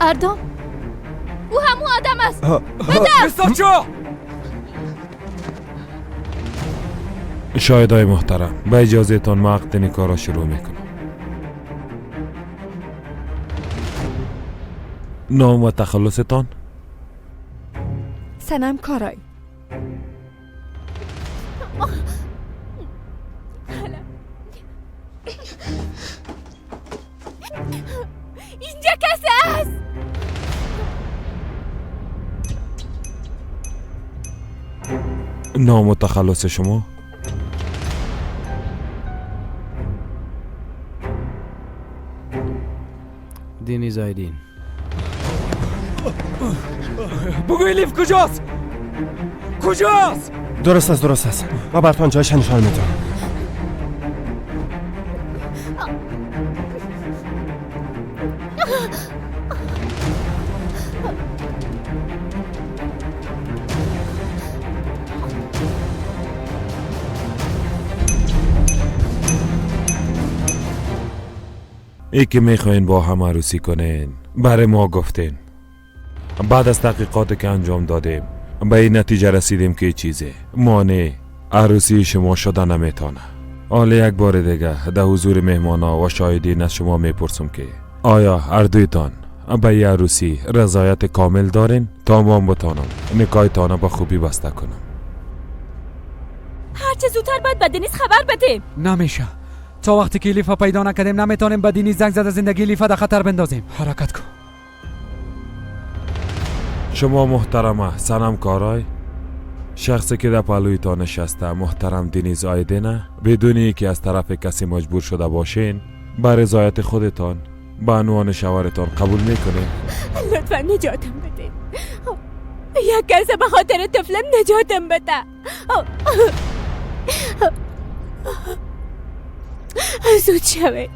اردام، او همون آدم است. بده. بستا. شاهدای محترم، به اجازه تان ما عقد نکاح را شروع میکنم. نام و تخلصتان؟ سنم کارای. اینجا کسی است. نام و تخلص شما؟ دینیز آیدین. بگو الیف کجاست؟ کجاست؟ درست است، درست است. ما براتون جایش نشان میدم. ای که میخواین با هم عروسی کنین برای ما گفتین. بعد از تحقیقاتی که انجام دادیم به این نتیجه رسیدیم که چیزی مانع عروسی شما شده نمیتونه. حالا یک بار دیگه در حضور مهمانا و شاهدین از شما میپرسم که آیا هر دویتان به این عروسی رضایت کامل دارین تا ما بتانم نکاحتان به خوبی بسته کنم؟ هرچه زودتر باید به دنیز خبر بدیم. نمیشه. تا وقتی که الیفا پیدا نکردیم نمیتونیم به دینیز زنگ زده زندگی الیفا در خطر بندازیم. حرکت کن. شما محترمه سنم کارای، شخصی که در پهلویتان نشسته محترم دینیز آیدینه، بدون اینکه از طرف کسی مجبور شده باشین به رضایت خودتان به عنوان شوهرتان قبول میکنین؟ لطفا نجاتم بده. یک کس به خاطر طفلم نجاتم بده. زود شوید.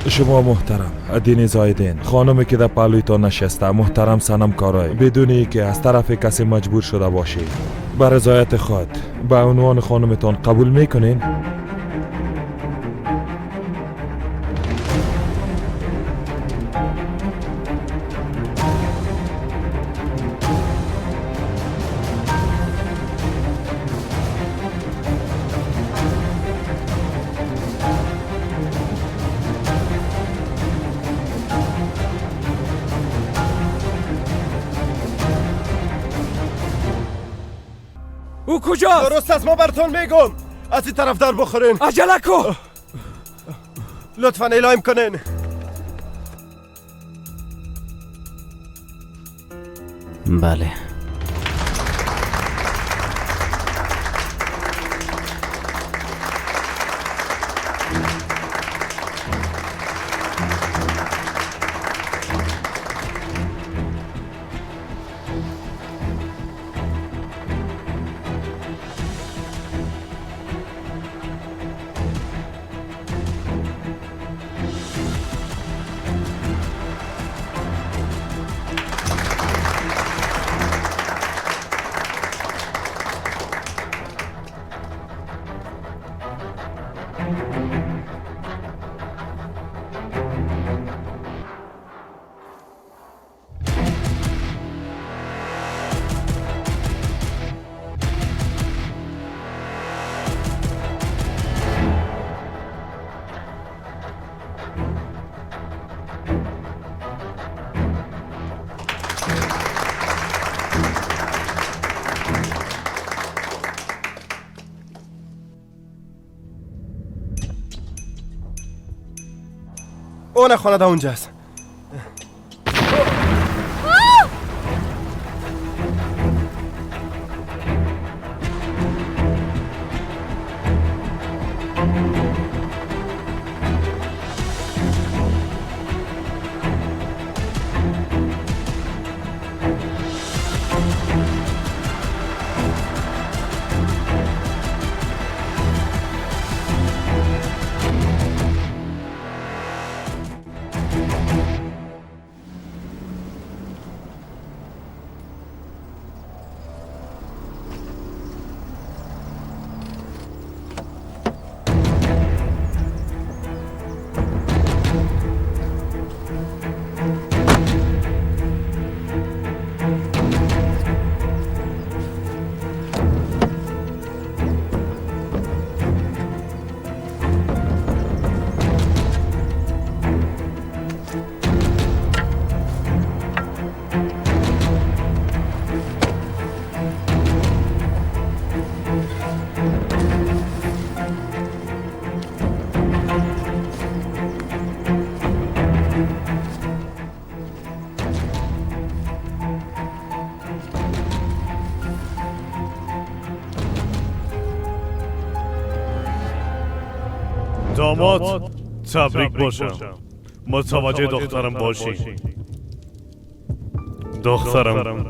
شما محترم دینیز آیدین، خانمی که در پهلویتان نشسته محترم سنم کارای، بدون اینکه از طرف کسی مجبور شده باشید به رضایت خود به عنوان خانمتان قبول میکنین؟ او کجاست؟ درست است، ما براتون میگم. از این طرف در بخورین. عجله کو. لطفا اعلام کنین. بله. اون خانه در اونجاست. داماد تبریک باشم. متوجه دخترم باشی. دخترم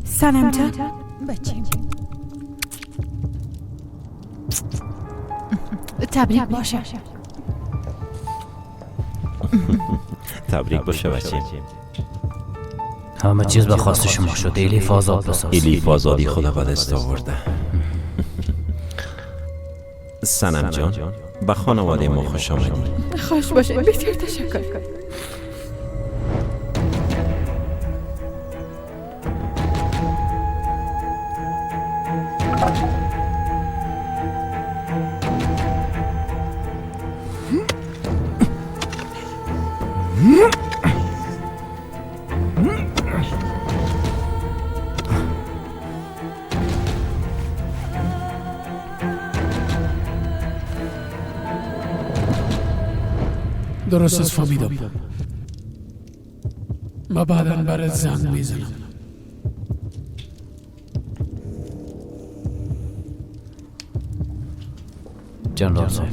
سنم جان بچیم تبریک باشه. تبریک باشه بچیم. همه چیز به خواست شما شد. الیف آزاد بساز. الیف آزادی خدا به دست آورده. سنم جان به خانواده ما خوش آمدی. خوش باشه. بسیار تشکر. درست از فهمیدم. ما بعدا برات زنگ میزنم. جنرال صاحب،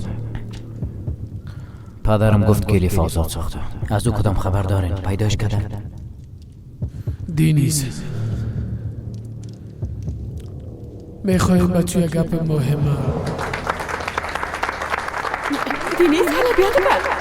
پدرم گفت که الیف آزاد ساخته. از او کدام خبر دارین؟ پیداش کردن؟ دینیز میخوایم به توی گپ مهمه. دینیز حالا بیاد بر.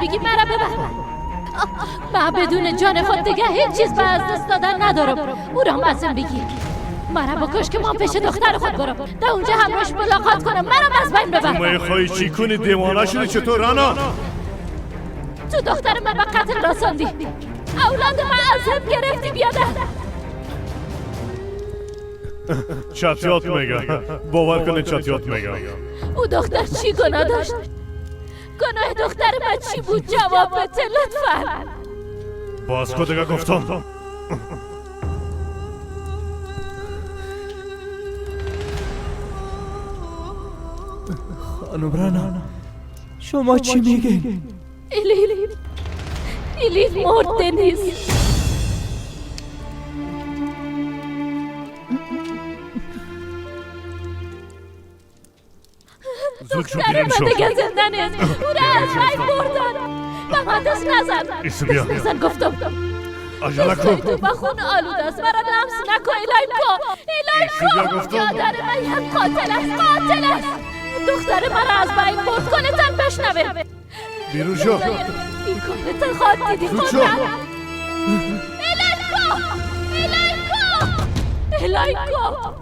بگی مرا ببر. من بدون جان خود دیگه هیچ چیز به از دست دادن ندارم. او را هم بگیر. مرا بکش که من پیش دختر خود برم. در اونجا همراهش ملاقات کنم. مرا از بین ببر. تو میخوای چی کنی؟ دیوانه شدی چطور رانا؟ تو دختر من به قتل رساندی. اولاد من از هم گرفتی. بیاده چتیات میگه. باور کنه چتیات میگه. او دختر چی گناه داشت؟ گناه دختر من چی بود؟ جواب بده لطفا. باز کو دیگه گفتم. خانم رانا شما چی میگین؟ الیف الیف مرده نیست. دختر من دیگه زنده نیست. او را از بین بردن. به من دست نزن. دست نزن گفتم. دستای تو به خون آلوده است. مرا لمس نکن. الهیم کن. الهیم کن. برادر من یک قاتل است. قاتل است. دختر مرا از بین برد. کلتان بشنوه. بیرون شو. این کلتان خواد دیدی خود. الهیم کن. الهیم کن. الهیم کن.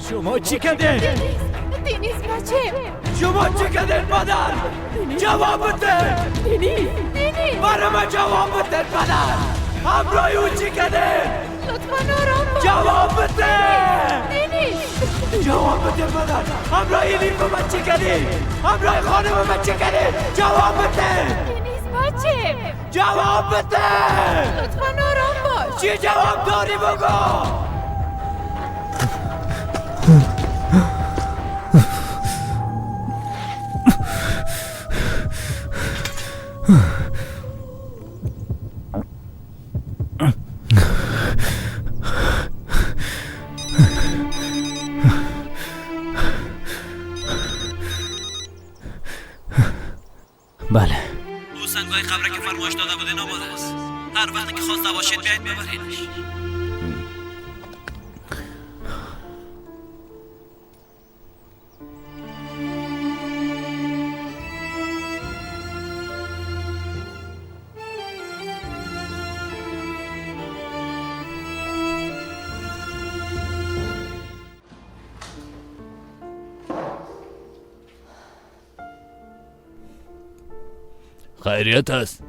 شما چی کردین؟ دینیز بچه شما چی کردین پدر؟ جواب بده. دینیز برای من جواب بده پدر. همراه او چی کردین؟ لطفا آرام باش. جواب بده. دینیز جواب بده پدر. همراه الیف من چی کردین؟ همراه خانم من چی کردین؟ جواب بده. دینیز بچه جواب بده. لطفا آرام باش. چی جواب داری بگو؟ هر وقت که خواسته باشید بیاید ببرینش. خیریت است.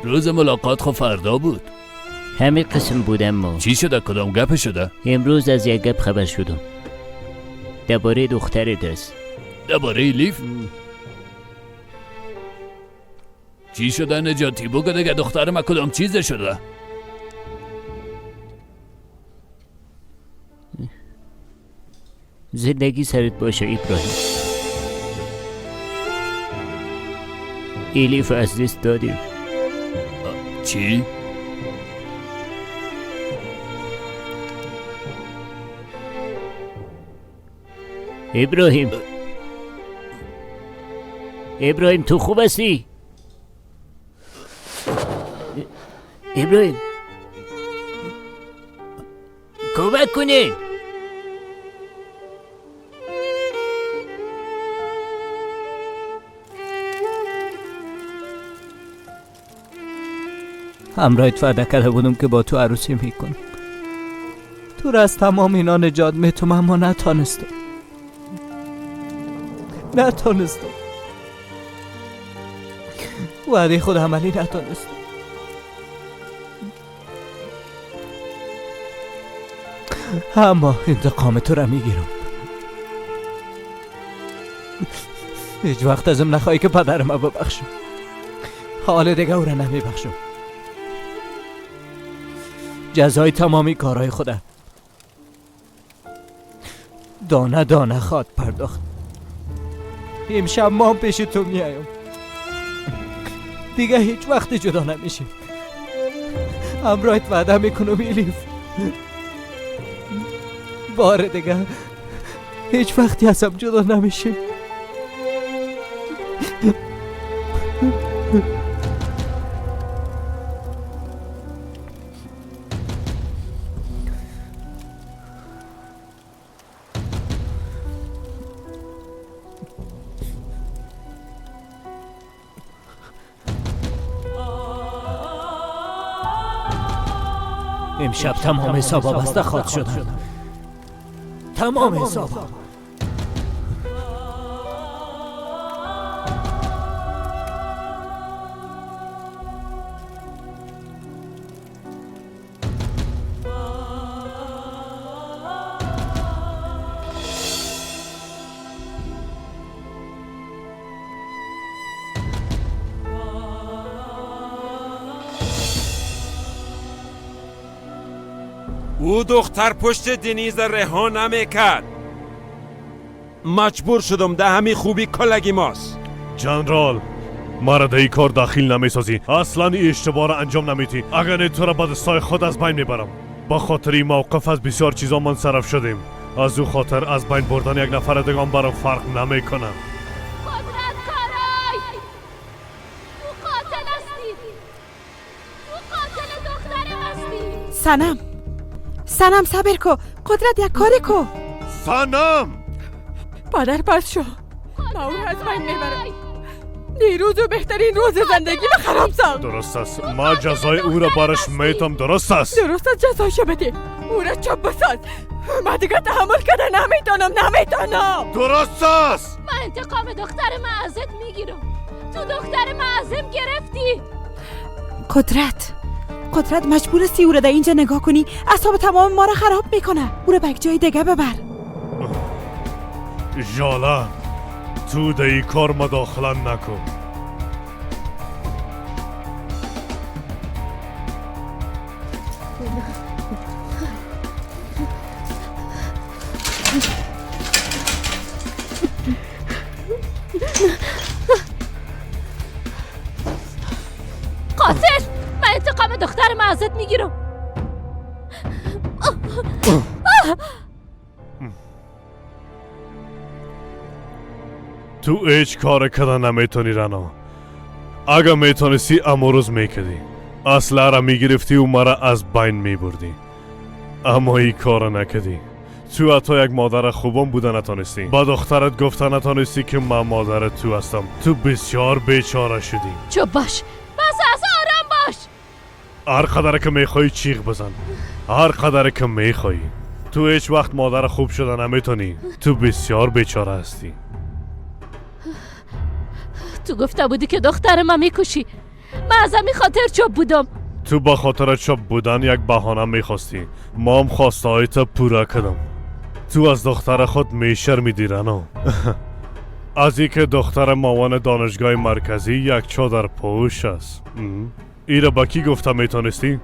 روز ملاقات خو فردا بود. همین قسم بودم ما. چی شده؟ کدام گپ شده؟ امروز از یک گپ خبر شدم. درباره دخترت است. درباره لیف؟ چی شده نجاتی؟ بگو دیگه دختر ما کدام چیز شده؟ زندگی سرت باشه ابراهیم. الیف از دست دادیم. چی؟ ابراهیم، ابراهیم تو خوب هستی؟ ابراهیم کمک کنین. همراهت وعده کرده بودم که با تو عروسی میکنم. تو را از تمام اینا نجات میتم، اما نتانستم. وعده خود عملی نتانستم. اما انتقام تو را میگیرم. هیچ وقت ازم نخواهی که پدرم ببخشم. حال دیگه او را نمیبخشم. جزای تمامی کارهای خودم دانه دانه خواد پرداخت. امشب ما پیش تو میایم. دیگه هیچ وقت جدا نمیشیم. همراهت وعده میکنم الیف. بار دیگه هیچ وقتی ازم جدا نمیشیم. امشب تمام حسابا بسته خواهد شدن. تمام حسابا. او دختر پشت دنیز رها نمیکرد. مجبور شدم ده همی خوبی کلگی ماست. جنرال مرا در این کار داخل نمیسازی. اصلا این اشتباه را انجام نمیدی. اگر نه تو را به دستای خود از بین میبرم. با خاطر این موقف از بسیار چیزا منصرف شدیم. از او خاطر از بین بردن یک نفر دیگه برام فرق نمیکنه. قدرت کارای تو قاتل هستی. تو قاتل دخترم هستی. سنم سنم صبر کو. قدرت یک کاری کو. سنم پادر پس شو. ما او از بین میبرم. دیروز و بهترین روز زندگی ما خراب ساخت. درست است. ما جزای او را برش میتم. درست است. درست است. جزایش بده. او را چپ بساز. ما دیگه تحمل کرده نمیتونم. درست است. من انتقام دختر ما ازت میگیرم. تو دختر ما ازم گرفتی. قدرت مجبور هستی او را در اینجا نگاه کنی. اعصاب تمام ما را خراب میکنه. او را به یک جای دیگه ببر. ژاله تو در این کار مداخله نکن. قاتل! من انتقام دختر ما ازت میگیرم. تو هیچ کار کردن نمیتونی رنا. اگه میتونستی امروز میکردی، اسلحه را میگرفتی و مرا از بین میبردی، اما این کار نکردی. تو حتی یک مادر خوبم بوده نتانستی. با دخترت گفته نتانستی که من مادر تو هستم. تو بسیار بیچاره شدی. چوب باش، بس از آرام باش. هر قدر که میخوای چیغ بزن، هر قدر که میخوای. تو هیچ وقت مادر خوب شده نمیتونی. تو بسیار بیچاره هستی. تو گفته بودی که دختر من میکشی. من از همین خاطر چوب بودم. تو با خاطر چوب بودن یک بهانه میخواستی. ما هم خواسته های تو پورا کردم. تو از دختر خود میشرمیدی رنا. از اینکه دختر ماوان دانشگاه مرکزی یک چادر پوش است. ای را با کی گفته میتونستی؟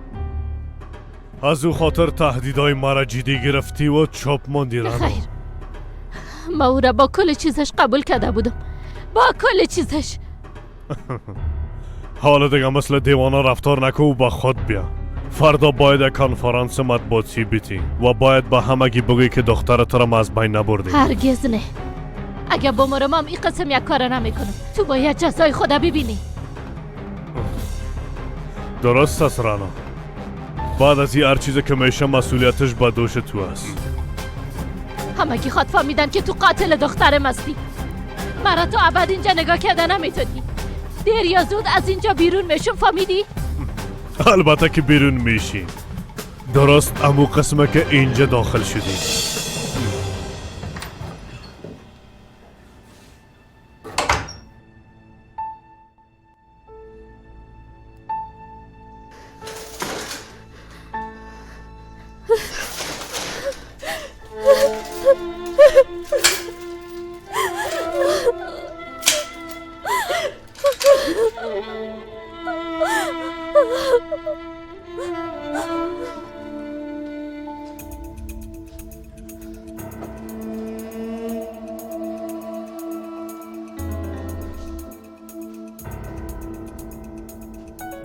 از او خاطر تهدیدهای مرا جدی گرفتی و چوب ماندی رنا. خیر، ما او را با کل چیزش قبول کرده بودم، با کل چیزش. حالا دیگه مثل دیوانه رفتار نکو و با خود بیا. فردا باید کنفرانس مطبوعاتی بیتی و باید به همگی بگی که دخترت را از بین نبردی. هرگز نه. اگه بمرم هم این قسم یک کار نمیکنم. تو باید جزای خدا ببینی. درست است رنا. بعد از این هر چیزی که میشه مسئولیتش به دوش تو است. همگی خود فهمیدن که تو قاتل دخترم هستی. مرا تو ابد اینجا نگاه کرده نمیتونی. دیر یا زود از اینجا بیرون میشم، فهمیدی؟ البته که بیرون میشی. درست امو قسمه که اینجا داخل شدی.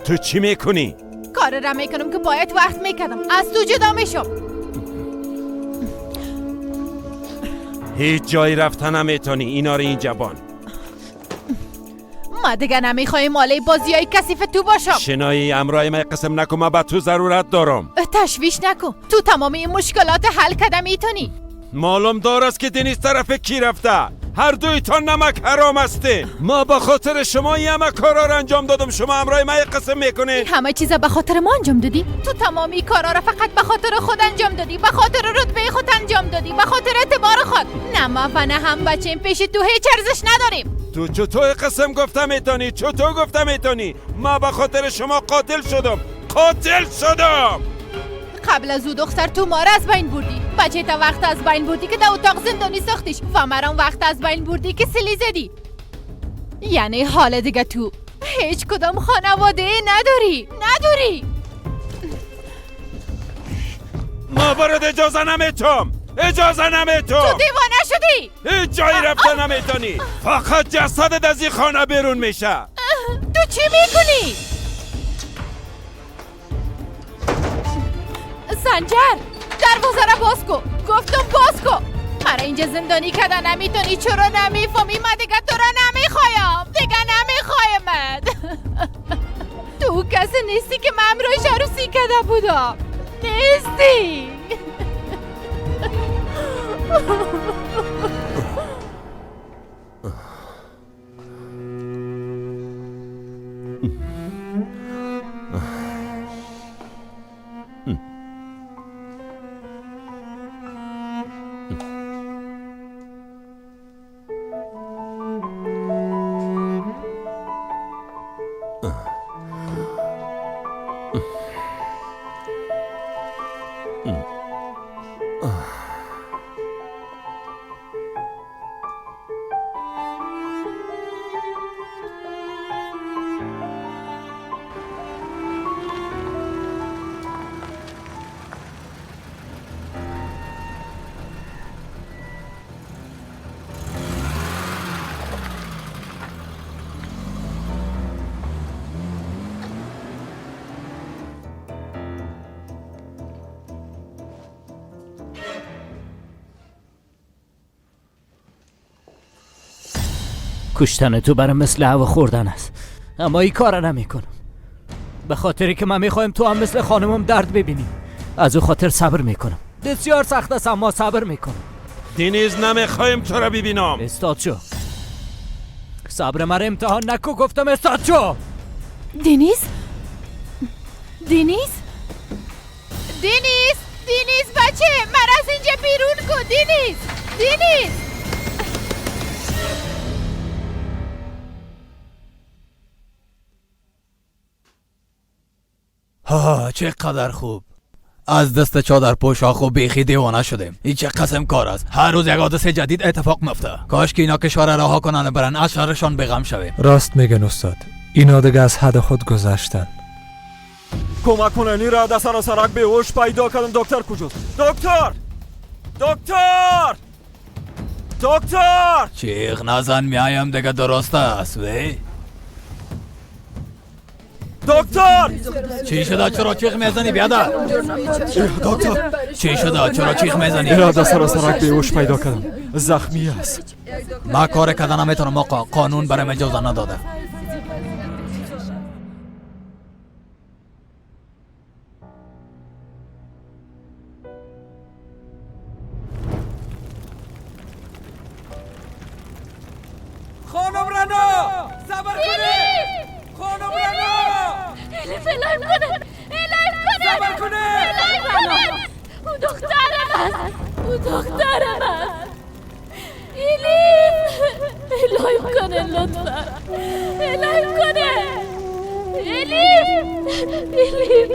تو چی میکنی؟ کار را میکنم که باید وقت میکردم. از تو جدا میشم. هیچ جایی رفتن نمیتونی. اینا رو این جوان. ما دیگه نمیخوایم ماله بازی های کثیف تو باشم. شنایی امرای من قسم نکن، من به تو ضرورت دارم. تشویش نکن، تو تمام این مشکلات حل کردم میتونی. معلوم دار است که دنیز طرف کی رفته. هر دویتان نمک حرام هستین. ما با خاطر شما همه کارا را انجام دادم، شما همراه ما قسم میکنین. همه چیز به خاطر ما انجام دادی؟ تو تمامی کارا را فقط به خاطر خود انجام دادی، به خاطر رتبه خود انجام دادی، به خاطر اعتبار خود. نه ما و نه هم بچه پیش تو هیچ ارزش نداریم. تو چطور قسم گفته میتونی؟ چطور گفته میتونی؟ ما به خاطر شما قاتل شدم، قاتل شدم. قبل از او دختر تو ما را از بین بردی، بچه تا وقت از بین بردی که در اتاق زندانی ساختیش و مرام وقت از بین بردی که سلی زدی. یعنی حال دیگه تو هیچ کدام خانواده نداری، نداری. ما برات اجازه نمیتم، اجازه نمیتم. تو دیوانه شدی، هیچ جایی رفته نمیتونی. فقط جسدت از این خانه بیرون میشه. تو چی میکنی؟ سنجر، دروازه را باز کن. گفتم باز کن. مرا اینجا زندانی کردن نمیتونی. چرا نمیفهمی؟ من دیگه تو را نمیخوایم، دیگه نمیخوایمت. تو کسی نیستی که من امروز عروسی کرده بودم، نیستی. کشتن تو برام مثل هوا خوردن است، اما این کارا نمیکنم. به خاطری که من میخوایم تو هم مثل خانمم درد ببینی. از او خاطر صبر میکنم. بسیار سخت است اما صبر میکنم. دینیز نمیخوایم تو را ببینم. استاد شو. صبر مرا امتحان نکو، گفتم استاد شو. دینیز؟ دینیز؟ دینیز؟ دینیز بچه مرا از اینجا بیرون کن. دینیز، دینیز. ها چقدر خوب. از دست چادر پوشاخ و بیخی دیوانه شدیم. این چه قسم کار است؟ هر روز یک حادثه جدید اتفاق میفته. کاش که اینا کشور رها کنن برن، از شرشان بغم شویم. راست میگن استاد، اینا دیگه از حد خود گذشتن. کمک کنن، این را در سر سرک بیهوش پیدا کردم. دکتر کجاست؟ دکتر! دکتر! دکتر! چیغ نزن، میایم دیگه. درست است وی؟ دکتر! چی شده؟ چرا چیغ میزنی بیادر؟ دکتر! چی شده؟ چرا چیغ میزنی؟ این را در سر سرک بیهوش پیدا کردم، زخمی است. ما کار کردن نمیتونم آقا، قانون برایم اجازه نداده. خانم رنا صبر کنید. خانم رنا الیف الایم کنه، الایم کنه، صبر کنه، الایم کنه. او دخترم است، او دخترم است. الیف الایم کنه لطفا، الایم کنه. الیف، الیف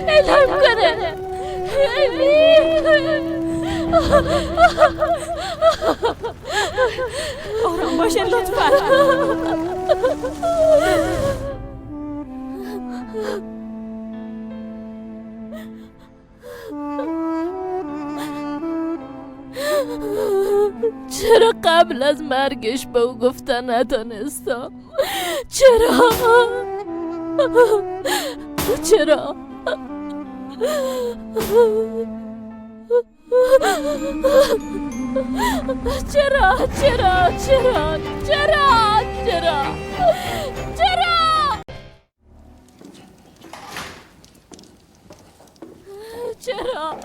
الایم کنه. الیف آرام باشین لطفا. چرا قبل از مرگش به او گفتن نتانستم؟ چرا؟ چرا؟ چرا؟ چرا؟ چرا؟ چرا؟ چرا؟ چرا؟ چرا؟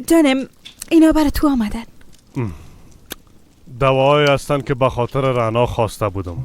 جانم اینا برای تو آمدن. دواهایی هستند که به خاطر رعنا خواسته بودم.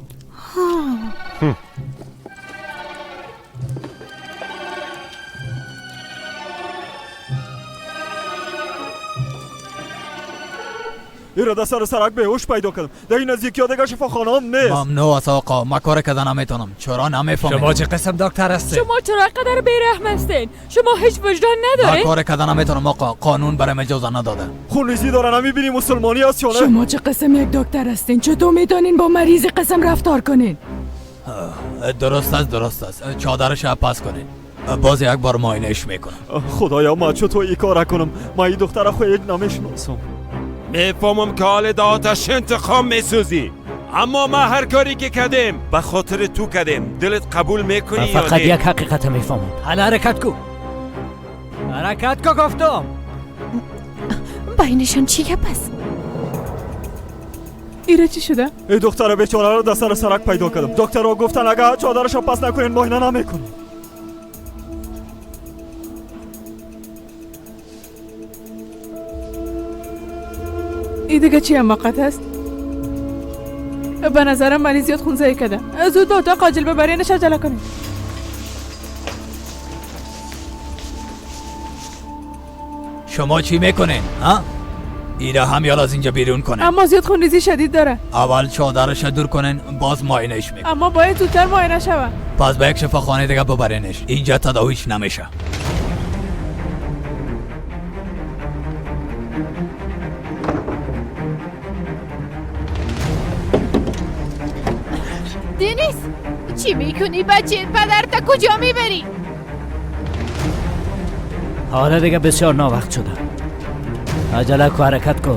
ایرا در سر سرک بیهوش پیدا کردم. در این نزدیکی ها دیگه شفاخانه هم نیست. ممنوع است آقا، ما کار کردن نمیتونم. چرا نمیفهمید؟ شما چه قسم دکتر هستید؟ شما چرا قدر بیرحم هستین؟ شما هیچ وجدان ندارین؟ ما کار کردن نمیتونم آقا، قانون برایم اجازه نداده. خونریزی داره، نمیبینی مسلمانی است یا نه؟ شما چه قسم یک دکتر هستین؟ چطور میتونین با مریض قسم رفتار کنین؟ درست است، درست است. چادرش پس کنین. باز یک بار معاینه‌اش میکنم. خدایا ما چطور این کار کنم؟ ما این دختر خو هیچ نمیشناسم. میفهمم که حال در آتش انتقام میسوزی، اما ما هر کاری که کردیم به خاطر تو کردیم. دلت قبول میکنی یا نه؟ فقط یک حقیقت میفهمم. حالا حرکت کو، حرکت کو گفتم. بینشان چی گپ است؟ ایره چی شده؟ ای دختر بیچاره رو در سر سرک پیدا کردم. دکترها گفتن اگه چادرش پس نکنین معاینه نمیکنیم. ای دیگه چی حماقت است؟ به نظرم مریض زیاد خونزایی کرده. زود به اتاق عاجل ببرینش، عجله کنید. شما چی میکنین؟ ها؟ ایره هم یال از اینجا بیرون کنین. اما زیاد خونریزی شدید داره. اول چادرش دور کنین، باز معاینهش میکنین. اما باید زودتر معاینه شوه. پس به یک شفاخانه دیگه ببرینش، اینجا تداویش نمیشه. دنیز چی میکنی بچه؟ پدرت کجا میبری؟ حالا دیگه بسیار ناوقت شده. عجله کو، حرکت کو.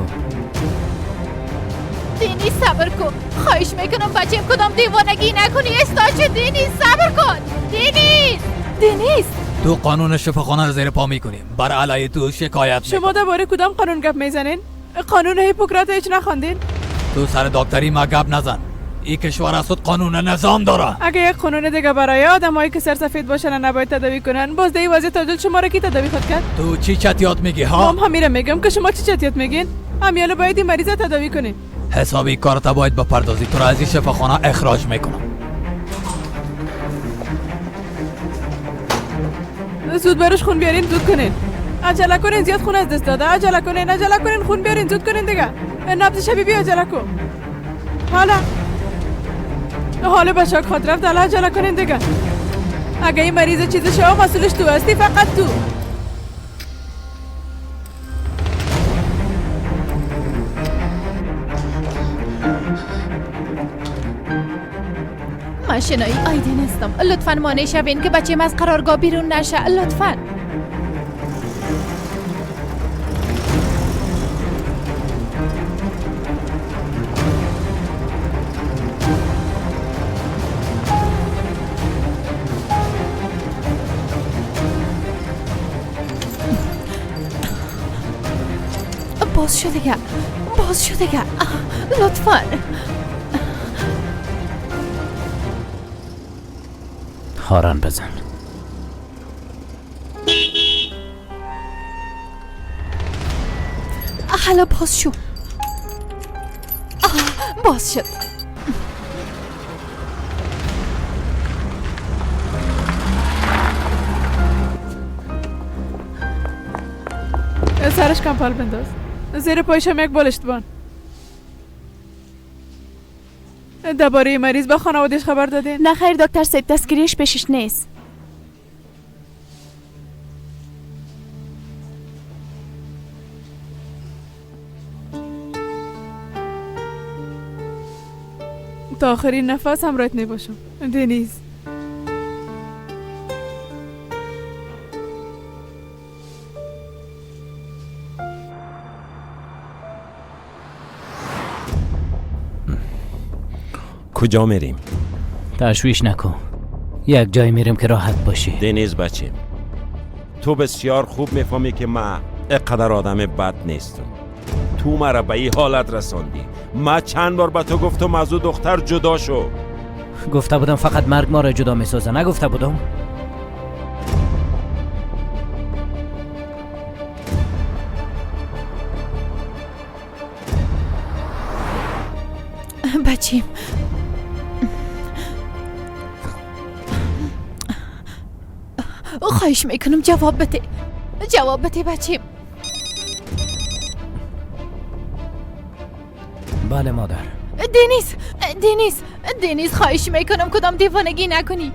دنیز صبر کن، خواهش میکنم بچه کدام دیوانگی نکنی. استاچه دنیز صبر کن. دنیز، دنیز تو قانون شفاخانه رو زیر پا میکنی. بر علیه تو شکایت میکنم. شما درباره کدام قانون گپ میزنین؟ قانون هیپوکرات هیچ نخواندین؟ تو سر دکتری ما گپ نزن. این کشور از خود قانون نظام داره. اگه یک قانون دیگه برای آدمایی که سرسفید باشن نباید تداوی کنن، باز در وضعیت عاجل شما را کی تداوی خود کرد؟ تو چی چتیات میگی ها؟ ما هم میرم میگم که شما چی چتیات میگین؟ همیاله باید این مریض تداوی کنین. حسابی کارت باید بپردازی، تو را از این شفاخانه اخراج میکنم. زود براش خون بیارین، زود کنین. عجله کنین، زیاد خون از دست داده. عجله کنین، عجله کنین، خون بیارین، زود کنین دیگه. نبض شبیه بیا، عجله کن. حالا حالا به شاک خود رفت. حالا عجله کنین دیگه. اگه این مریض چیز شما مسئولش تو هستی، فقط تو. من شنایی آیدین هستم. لطفاً مانع شوین که بچه‌م از قرارگاه بیرون نشه. لطفاً. باز شو دیگه، باز شو دیگه، لطفاً. هارن بزن. حالا باز شو. باز شد. سرش کمپال بنداز، زیر پایشم یک بالشت بان. درباره مریض به خانوادهش خبر دادین؟ نه خیر دکتر صاحب، تذکریش پیشش نیست. تا آخرین نفس همراهت نباشم دنیز. کجا میریم؟ تشویش نکن، یک جای میریم که راحت باشی. دنیز بچه، تو بسیار خوب میفهمی که من اقدر آدم بد نیستم. تو مرا به این حالت رساندی. من چند بار به تو گفتم از او دختر جدا شو. گفته بودم فقط مرگ ما را جدا میسازه، نگفته بودم؟ بچیم خواهش میکنم جواب بده، جواب بده بچیم. بله مادر. دنیز، دنیز، دنیز خواهش میکنم کدام دیوانگی نکنی.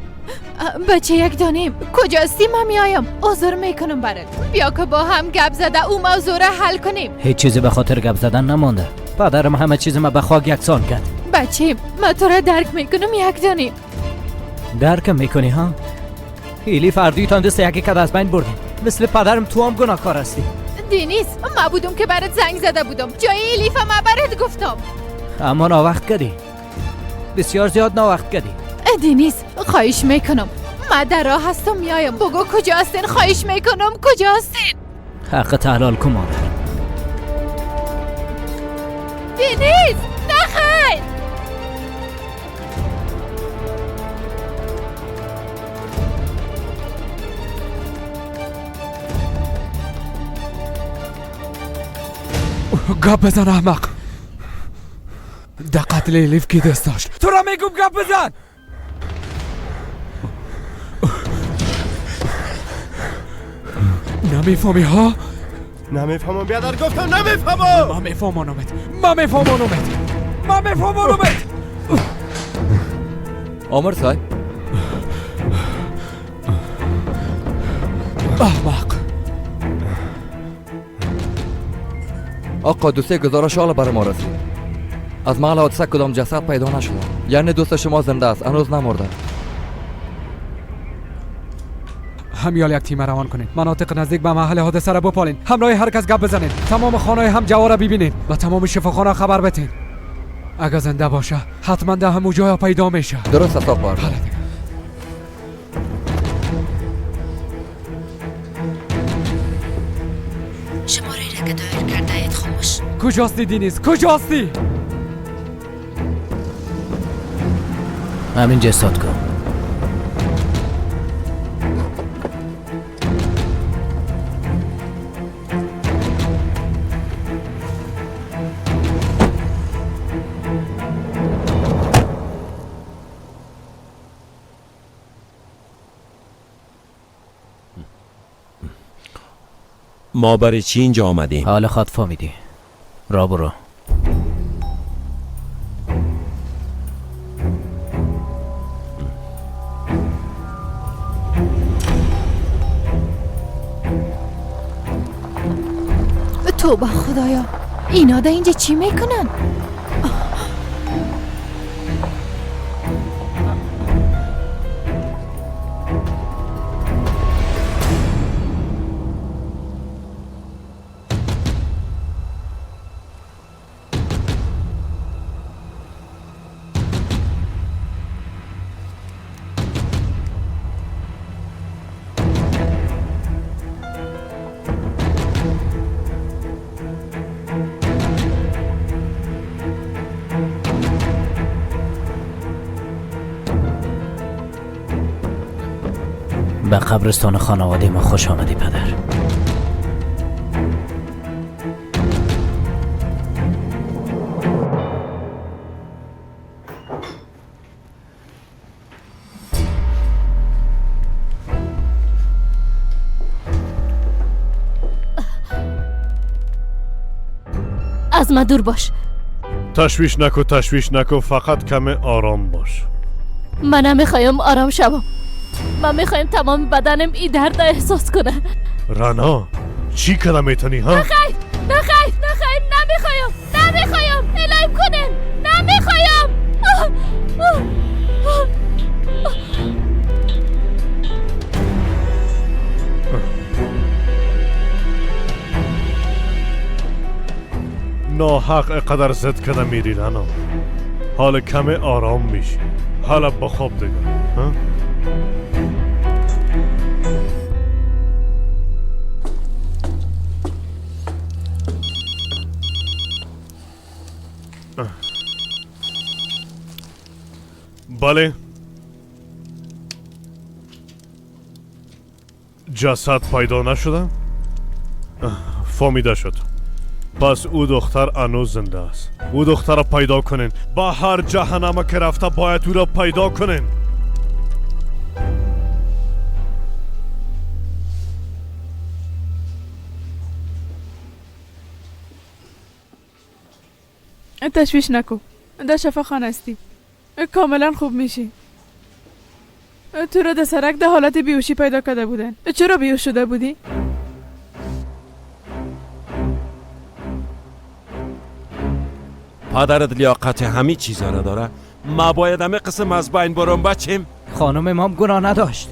بچه یک دانیم کجاستی؟ من میایم، عذر میکنم برات. بیا که با هم گپ زده او موضوع را حل کنیم. هیچ چیزی به خاطر گپ زدن نمانده. پدرم همه چیز ما به خاک یکسان کرد. بچه من تو را درک میکنم یک دانیم. درک میکنی ها؟ ایلیف هر دست یکی کد از بین بردیم. مثل پدرم تو هم گناهکار هستی. دنیز من بودم که برات زنگ زده بودم. جای الیف ما برات گفتم. اما ناوقت کردی، بسیار زیاد ناوقت کردی. دنیز خواهش میکنم، من در راه هستم میایم. بگو کجا هستین؟ خواهش میکنم کجا هستین؟ حق حلال کن مادر. دنیز نخیر. گپ بزن احمق. در قتل الیف کی دست داشت؟ تو را میگم گپ بزن. نمیفهمی ها؟ نمیفهمم بیادر، گفتم نمیفهمم. من میفهمانمت، من میفهمانمت، من میفهمانمت. آمر صاحب. احمق. آقا دو سه گزارش حالا برای ما رسید. از محل حادثه کدام جسد پیدا نشده. یعنی دوست شما زنده است، هنوز نمرده. همیال یک تیم روان کنین، مناطق نزدیک به محل حادثه را بپالین، همراه هر کس گپ بزنین، تمام خانه هم جوار را ببینین و تمام شفاخانه خبر بتین. اگه زنده باشه حتما در همون جای پیدا میشه. درست است آقا. شماره را که دایر کرده اید خاموش. کجاستی دینیز؟ کجاستی؟ همین جسد کن. ما برای چی اینجا آمدیم؟ حال خود فهمیدی. را برو. توبه خدایا، اینا در اینجا چی میکنن؟ به قبرستان خانواده ما خوش آمدی پدر. از ما دور باش. تشویش نکو، تشویش نکو، فقط کم آرام باش. من نمیخوایم آرام شوم. من میخوایم تمام بدنم این درد احساس کنه. رنا چی کده میتونی ها؟ نخیر نخیر نخیر، نمیخوایم نمیخوایم، الهیم کنن نمیخوایم. ناحق اقدر زد کده میری رنا. حال کم آرام میشی. حالا بخواب دیگه. ها؟ بله، جسد پیدا نشده؟ فهمیده شد. پس او دختر هنوز زنده است. او دختر را پیدا کنین. با هر جهنم که رفته باید او را پیدا کنین. تشویش نکو، در شفاخانه هستی، کاملا خوب میشی. تو را در سرک در حالت بیهوشی پیدا کرده بودن. چرا بیهوش شده بودی؟ پدرت لیاقت همه چیزا را داره. ما باید همه قسم از بین برم بچیم. خانم امام گناه نداشت.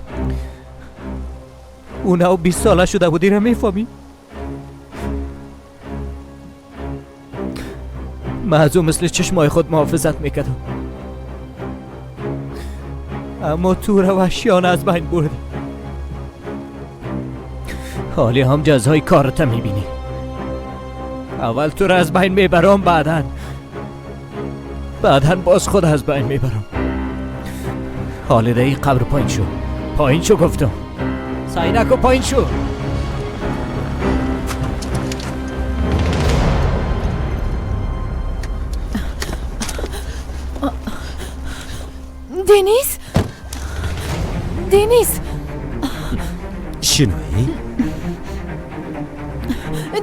اون 20 ساله شده بودی را میفهمی؟ من از او مثل چشمای خود محافظت میکردم، اما تو را وحشیانه از بین بردی. حالی هم جزای کارت میبینی. اول تو را از بین میبرم، بعداً باز خود از بین میبرم. حالی در این قبر پایین شو، پایین شو گفتم. سعی نکن، پایین شو. دنیز، دنیز، شنوی؟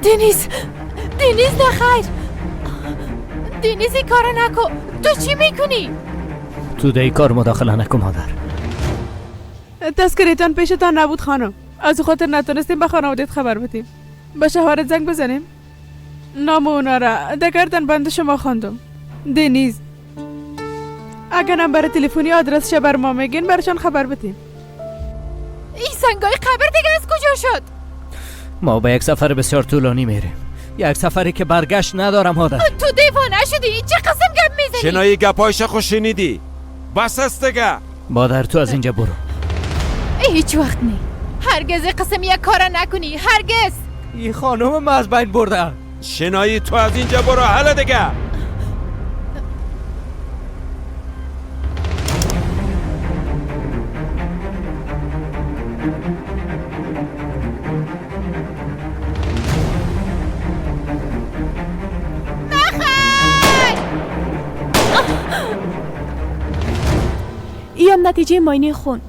دنیز، دنیز نخیر، دنیز این کارو نکن. تو چی میکنی؟ تو در این کار مداخله نکن مادر. تذکرهتان پیشتان نبود خانم، از خاطر نتونستیم به خانوادت خبر بدیم. به شوهرت زنگ بزنیم. نام اونا را در گردن بند شما خواندم. دنیز، اگر نمبر تلفنی آدرسش بر ما میگین برشان خبر بدیم. این سنگای قبر دیگه از کجا شد؟ ما به یک سفر بسیار طولانی میریم، یک سفری که برگشت ندارم مادر. تو دیوانه شدی؟ چه قسم گپ میزنی؟ شنایی گپایش خوش شنیدی، بس است دیگه. مادر تو از اینجا برو. هیچ وقت نی، هرگز قسم یک کار نکنی، هرگز. این خانم ما از بین برده. شنایی تو از اینجا برو حالا دیگه. ایم نتیجه معاینه خون.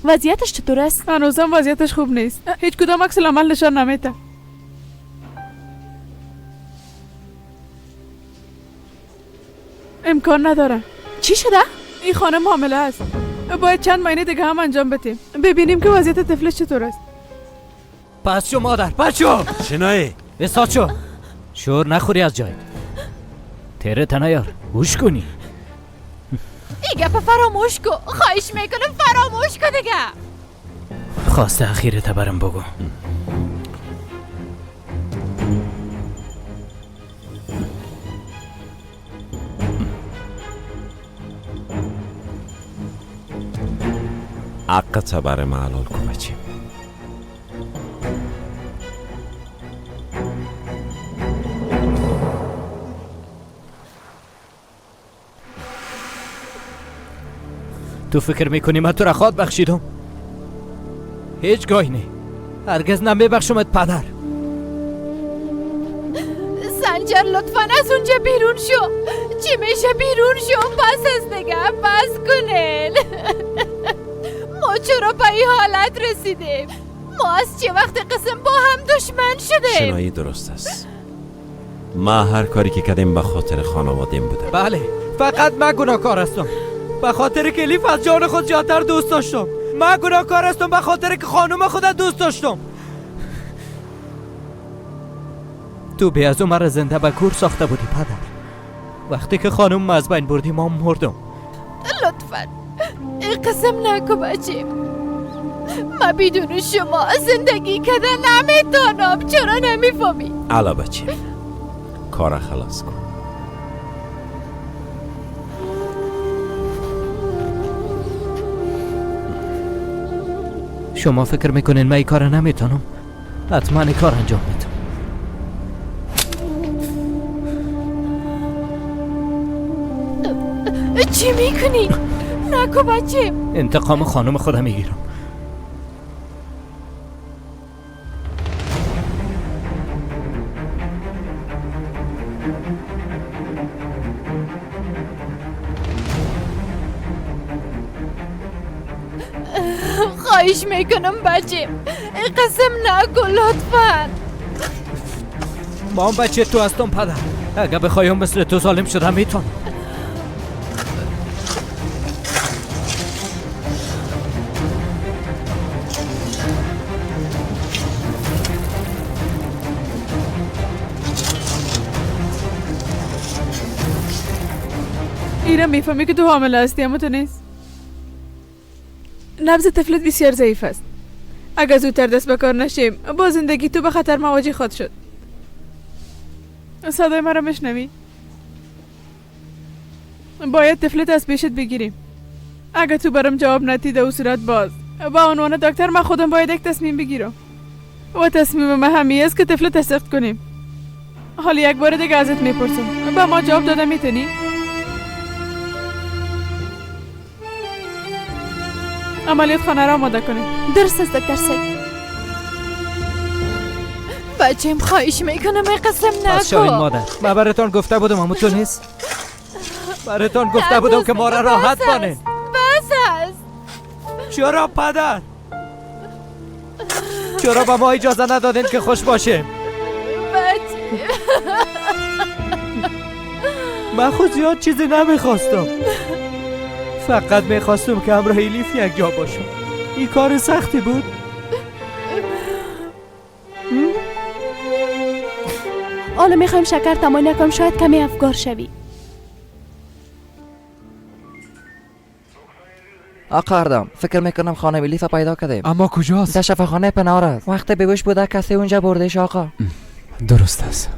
وضعیتش چطور است؟ هنوزم وضعیتش خوب نیست. هیچ کدام عکس العمل نشان نمیده. امکان نداره. چی شده؟ این خانم حامله است. باید چند معاینه دیگه هم انجام بدیم، ببینیم که وضعیت طفلش چطور است. پس شو مادر، پس شو. شنایی استاد شو. شور نخوری از جایت. تره تنیار گوش کنی. این گپ فراموش کو، خواهش میکنم فراموش کو دیگه. خواسته اخیرت برم بگو. حقت برای من حلال کن بچیم. تو فکر میکنی من تو را خواد بخشیدم؟ هیچ گاهی نه، هرگز نمیبخشمت پدر. سنجر لطفا از اونجا بیرون شو. چی میشه بیرون شو؟ بس از دیگه، بس کنین. ما چرا به این حالت رسیدیم؟ ما از چه وقت قسم با هم دشمن شدیم؟ شنایی درست است. ما هر کاری که کردیم به خاطر خانوادیم بوده. بله، فقط من گناهکار هستم. به خاطر که الیف از جان خود زیادتر دوست داشتم. من گناهکار هستم به خاطر که خانم خود دوست داشتم. تو بی از مرا زنده به گور ساخته بودی پدر. وقتی که خانم از بین بردی ما مردم. لطفا این قسم نکن بچیم. من بدون شما زندگی کردن نمیتونم. چرا نمیفهمی؟ علا بچیم، کار خلاص کن. شما فکر میکنین من این کار نمیتونم؟ حتما این کار انجام میدم. چی میکنی؟ نکو بچه. انتقام خانم خودم میگیرم. خواهش میکنم بچه، این قسم نکن لطفا. ما هم بچه تو هستم پدر. اگه بخوایم مثل تو ظالم شدم میتونم. ایرم میفهمی که تو حامله هستی اما تو نیست. نبض طفلت بسیار ضعیف است. اگر زودتر دست به کار نشیم با زندگی تو به خطر مواجه خواهد شد. صدای مرا میشنوی؟ باید طفلت از پیشت بگیریم. اگر تو برام جواب ندی در صورت باز با عنوان دکتر من خودم باید یک تصمیم بگیرم و تصمیم من همی است که طفلت سخت کنیم. حالا یک بار دیگه ازت میپرسم، به ما جواب داده میتونی؟ عملیات خانه را آماده کنیم. درست است دکتر صاحب. بچیم خواهش میکنم این قسم نکن. پس شوین مادر، من براتان گفته بودم اما تو نیست. براتان گفته بودم که ما را راحت بانین. بس است. چرا پدر؟ چرا به ما اجازه ندادین که خوش باشیم؟ بچه من خود زیاد چیزی نمیخواستم، فقط میخواستم که همراه الیف یک جا باشم. این کار سختی بود. حالا میخوایم شکر تمام نکنم، شاید کمی افگار شوی. آقا اردم، فکر میکنم خانه الیف پیدا کردیم. اما کجاست؟ در شفاخانه پنار است. وقت بیهوش بوده کسی اونجا بردش آقا. درست است.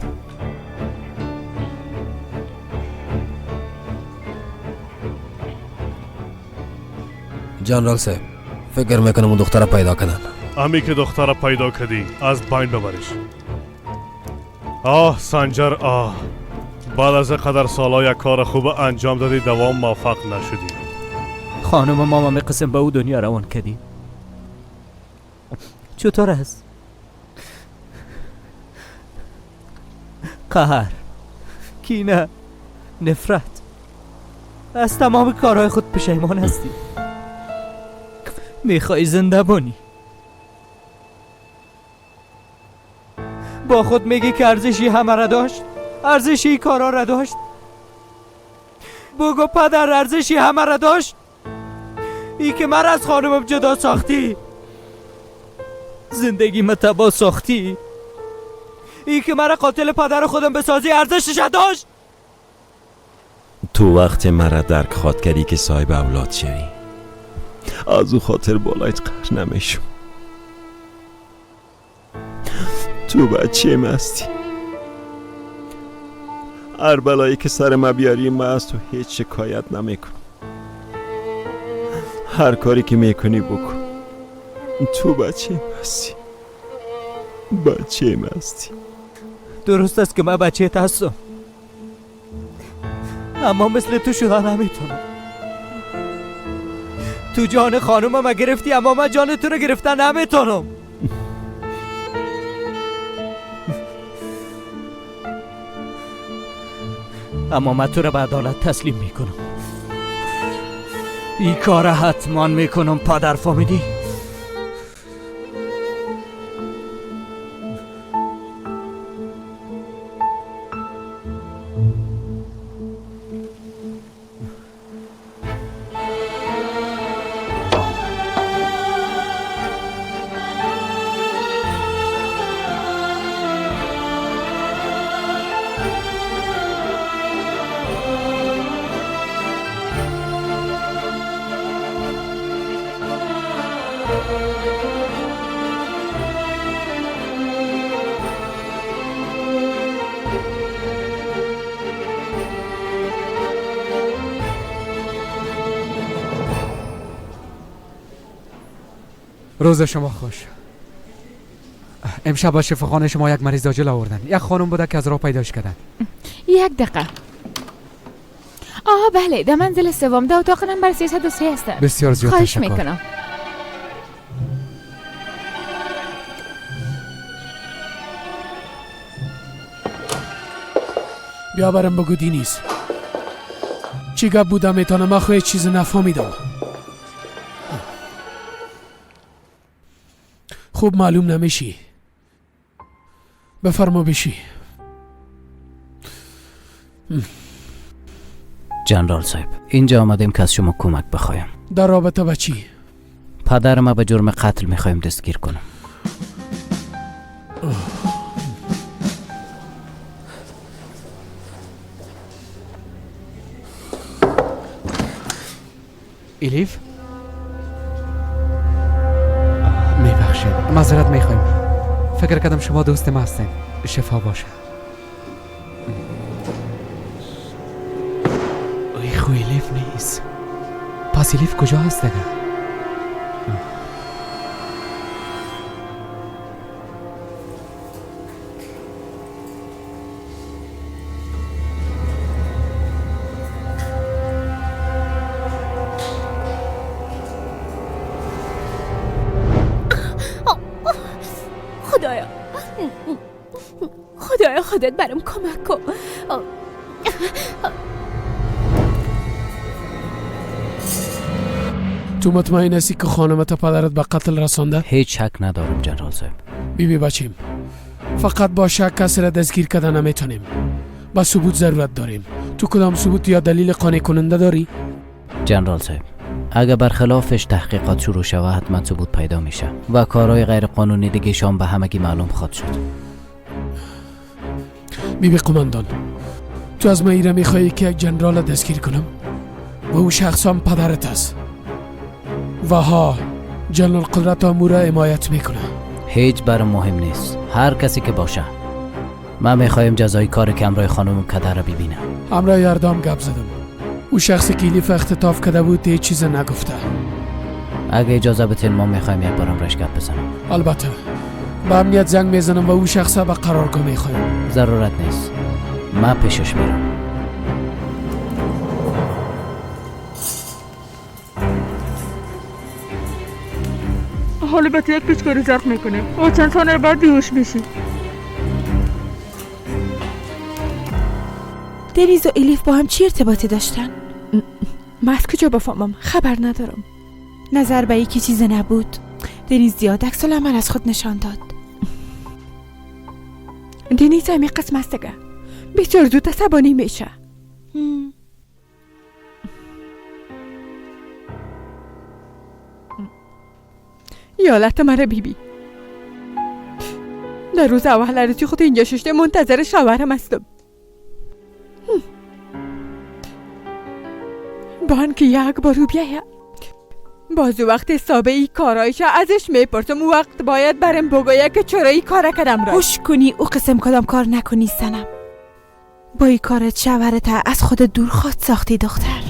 جنرال صاحب، فکر میکنم اون دختر پیدا کردن. امی که دختر پیدا کردی از بین ببرش. آه سنجر، آه بعد از قدر سالا یک کار خوب انجام دادی، دوام موفق نشدی. خانم ما می قسم به او دنیا روان کردی. چطور است؟ قهر، کینه، نفرت، از تمام کارهای خود پشیمان هستی. میخوای زنده بانی. با خود میگی که ارزشی همه را داشت، ارزشی کارا را داشت. بگو پدر، ارزشی همه را داشت؟ ای که مرا از خانمم جدا ساختی، زندگی ما تباه ساختی، ای که مرا قاتل پدر خودم بسازی، ارزشش داشت؟ تو وقت مرا درک خواد کردی که صاحب اولاد شوی، از او خاطر بالایت قهر نمیشم. تو بچه ما هستی، هر بلایی که سر ما بیاری ما از تو هیچ شکایت نمیکنم. هر کاری که میکنی بکن، تو بچه ما هستی، بچه ما هستی. درست است که من بچه هستم، اما مثل تو شدن نمیتونم. تو جان خانومم گرفتی، اما من جان تو رو گرفتن نمیتونم. اما من تو رو به عدالت تسلیم میکنم. این کار حتما میکنم پدر، فهمیدی؟ روز شما خوش. امشب با شفاخانه شما یک مریض عاجل آوردن. یک خانم بوده که از راه پیداش کردن. یک دقیقه. آه بله، در منزل سوم، در اتاق نمبر 303 هستم. بسیار زیاد خواهش میکنم. بیا برم بگو دینیز چی گپ بودم میتونم. من خو چیز نفهمیدم. خوب معلوم نمیشی. بفرما بشی. جنرال صاحب، اینجا آمدیم که از شما کمک بخوایم. در رابطه با چی؟ پدر ما به جرم قتل میخوایم دستگیر کنم. الیف؟ میبخشید، معذرت میخوایم. فکر کردم شما دوست ما هستین. شفا باشه. ای خو الیف نیست. پس الیف کجا هست دیگه؟ خدایا، خدایا خودت برام کمک کن. تو مطمئن هستی که خانمت پدرت به قتل رسانده؟ هیچ شک ندارم جنرال صاحب. بیبی بچیم، فقط با شک کسی را دستگیر کردن نمیتونیم. با ثبوت ضرورت داریم. تو کدام ثبوت یا دلیل قانع کننده داری؟ جنرال صاحب، اگر برخلافش تحقیقات شروع شود حتما ثبوت پیدا میشه و کارهای غیر قانونی دیگه شام به همگی معلوم خواهد شد. بیبی قماندان، تو از من ایره میخوایی که یک جنرال دستگیر کنم و او شخص هم پدرت است و ها جنرال قدرت هم او را حمایت میکنه. هیچ برام مهم نیست، هر کسی که باشه. من میخوایم جزای کار که همراه خانم کدر را ببینم. همراه اردام گپ زدم. او شخصی که الیف اختطاف کرده بود هیچ چیز نگفته. اگه اجازه بتین ما میخوایم یک بارم رش گپ بزنم. البته به امنیت زنگ میزنم و او شخص به قرارگاه میخوایم. ضرورت نیست، من پیشش میرم. حالا به تو یک پیچکاری زرق میکنیم و چند ثانیه بعد بیهوش میشی. دنیز و الیف با هم چی ارتباطی داشتن؟ من از کجا بفهمم؟ خبر ندارم. نظر به یکی چیز نبود. دنیز زیاد عکس العمل از خود نشان داد. دنیز همی قسم است دیگه، بسیار زود عصبانی میشه. یالت مرا بیبی، در روز اول عروسی خود اینجا ششته منتظر شوهرم هستم. بان که یک بار او بیایه باز وقت حساب ای کارایش ازش میپرسم. وقت باید برم بگویه که چرا ای کار کردم را. هوش کنی او قسم کدام کار نکنی سنم. با ای کارت شوهرت از خود دور خواد ساختی دختر.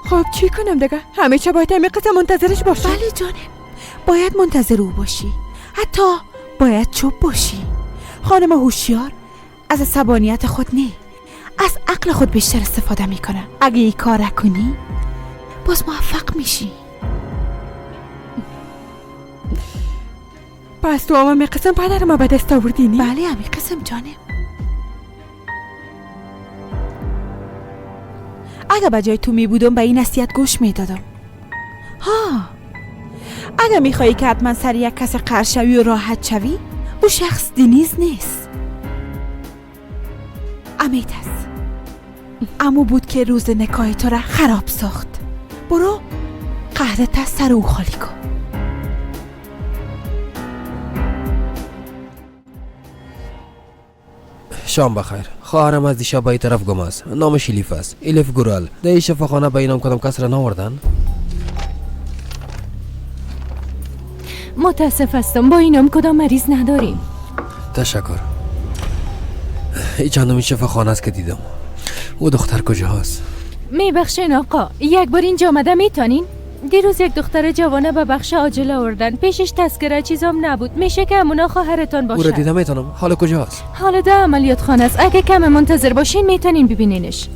خب چی کنم دیگه؟ همیشه باید همین قسم منتظرش باشم. بله جانم، باید منتظر او باشی، حتی باید چوب باشی. خانم هوشیار از عصبانیت خود نه، از عقل خود بیشتر استفاده میکنه. اگه ای کار کنی باز موفق میشی. پس تو هم قسم پدر ما به دست آوردی نی؟ بله همی قسم جانم. اگه به جای تو می بودم به این نصیحت گوش میدادم. ها، اگه میخوایی که حتما سر یک کس قهر شوی و راحت شوی، او شخص دنیز نیست، امید است. امو بود که روز نکاح تو را خراب ساخت. برو قهرت از سر او خالی کن. شام بخیر. خواهرم از دیشب به این طرف گم است. نامش الیف است، الیف گورال. در این شفاخانه به اینام کدام کس را نآوردن؟ متاسف هستم، با اینام کدام مریض نداریم. تشکر. این چندمین شفاخانه است که دیدم. او دختر کجاست؟ میبخشین آقا، یک بار اینجا آمده میتونین؟ دیروز یک دختر جوانه به بخش عاجل آوردن، پیشش تذکره چیزام نبود. میشه که همونا خواهرتان باشه. او را دیدم میتونم. حالا کجاست؟ حالا ده عملیات خانه است. اگه کم منتظر باشین میتونین ببینینش.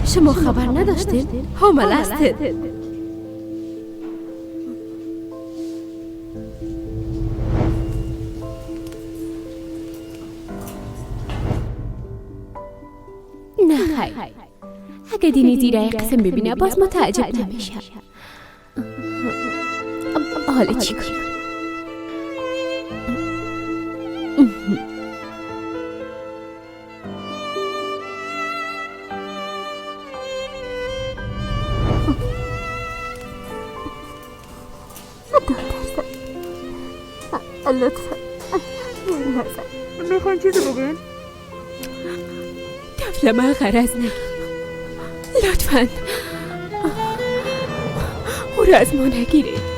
شما خبر نداشتین؟ حامله هستید. نه خیر، اگه دینی زیره قسم ببینه باز متعجب نمیشه. حالا چی کنم؟ لطفا میخواین چیزی بگوین؟ طفل من غرض نگیر، لطفا او را از ما نگیرید.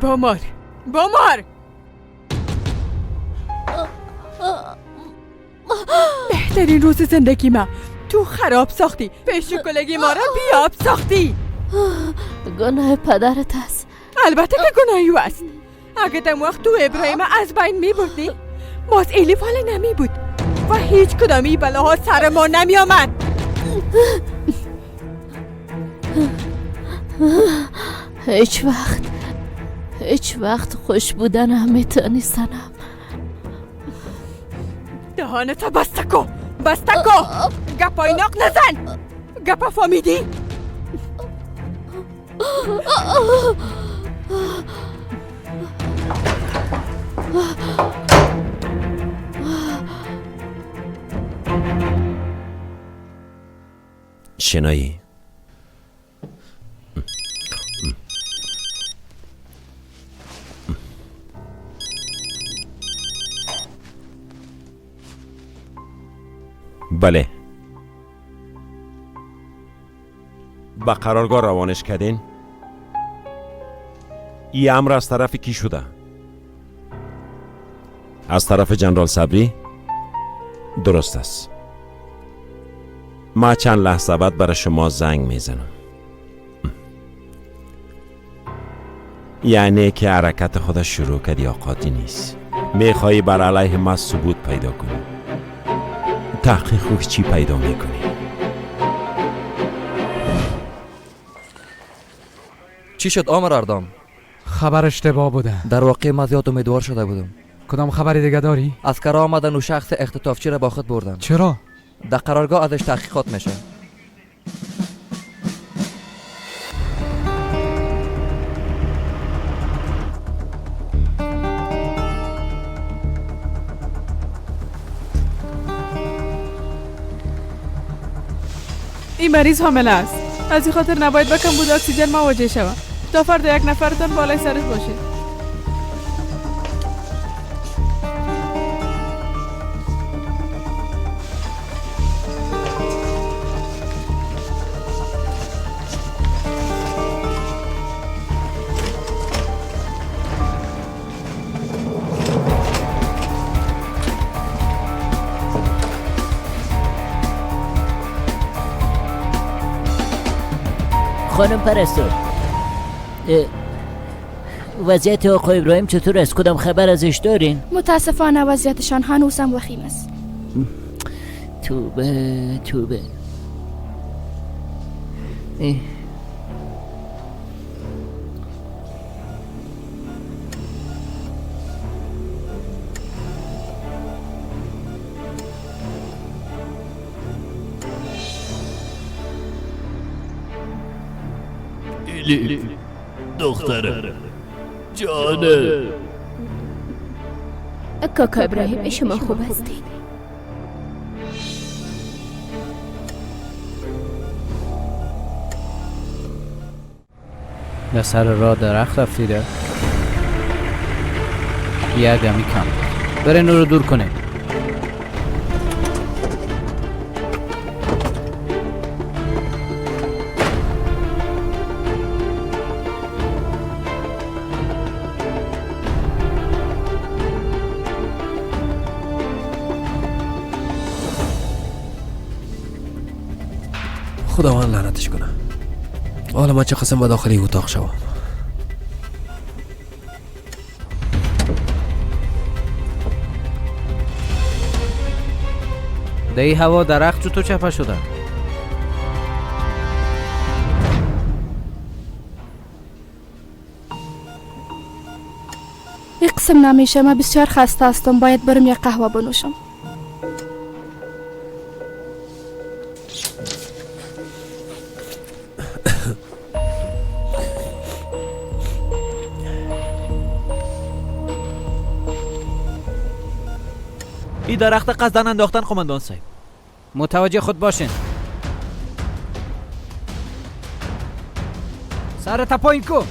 بمار بمار، بهترین روز زندگی ما تو خراب ساختی، پیش کلگی ما را بیاب ساختی. گناه پدرت است. البته که گناهی او است. اگه دم وقت تو ابراهیم از بین می بردی باز الیف حال نمی بود و هیچ کدامی بلاها سر ما نمی آمد. هیچ وقت خوش بودن نمیتونی سنم. دهانتا بسته کو، بسته کو، گپای ناق نزن، گپا فهمیدی؟ شنایی بله. به قرارگاه روانش کردین؟ این امر از طرف کی شده؟ از طرف جنرال صبری؟ درست است. ما چند لحظه بعد برای شما زنگ میزنم. یعنی که حرکت خود شروع کردی آقا دنیز. میخوایی بر علیه ما ثبوت پیدا کنی. تحقیق چی پیدا میکنی؟ چی شد آمر اردام؟ خبر اشتباه بوده. در واقع ما زیاد امیدوار شده بودم. کدام خبری دیگه داری؟ اسکر آمدن و شخص اختطافچی را با خود بردن. چرا؟ در قرارگاه ازش تحقیقات میشه. این مریض حامله است. از این خاطر نباید با کمبود اکسیژن مواجه شود. تا فردا یک نفرتان بالای سرش باشه. خانم پرستار، وضعیت آقای ابراهیم چطور است؟ کدام خبر ازش دارین؟ متاسفانه وضعیتشان هنوزم وخیم است. توبه توبه. دختره جانه. کاکا ابراهیم شما خوب هستید؟ در سر راه درخت رفتیده یک گمی کم بره نور رو دور کنه. خداوند لعنتش کنه. حالا من چه قسم به داخلی اتاق شوم؟ در این هوا درخت چطور چپه شده؟ یک قسم نمیشه. من بسیار خسته هستم. باید برم یک قهوه بنوشم. این درخت قصدن انداختن قماندان صاحب. متوجه خود باشین. سر تا پایین کو.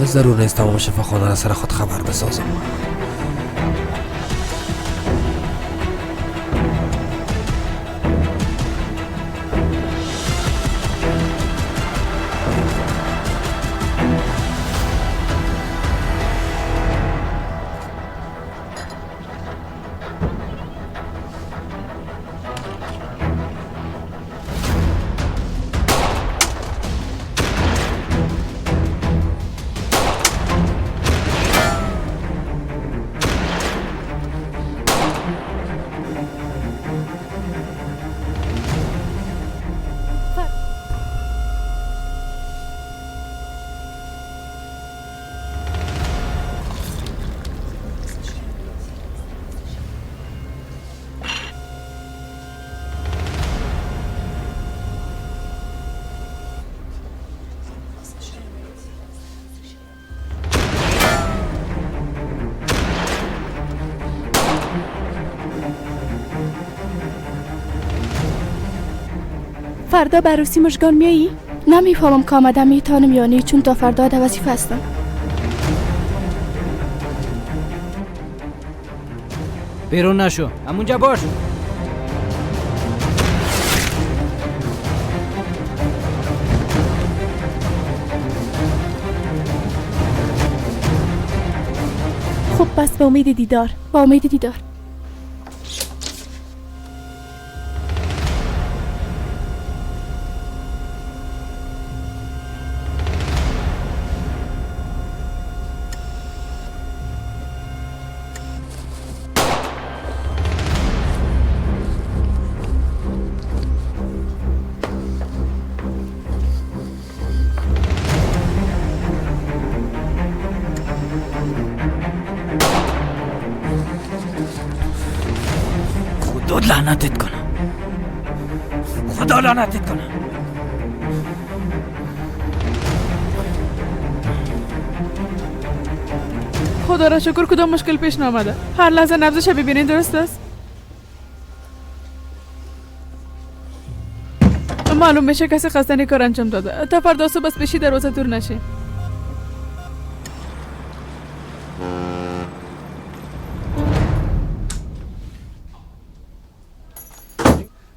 ضرور نیست تمام شفاخانه را سر خود خبر بسازم. فردا به عروسی مژگان میایی؟ نمیفهمم که آمده میتونم یا نه، چون تا فردا در وظیفه هستم. بیرون نشو، همونجا باش. خب بس، به امید دیدار. با امید دیدار. خدا لعنتت کنه، خدا لعنتت کنه. خدا را شکر کدام مشکل پیش نامده. هر لحظه نبضش ببینین درست است؟ معلوم میشه کسی قصدن کار انجام داده. تا فردا صبح از پیشی دروازه دور نشه.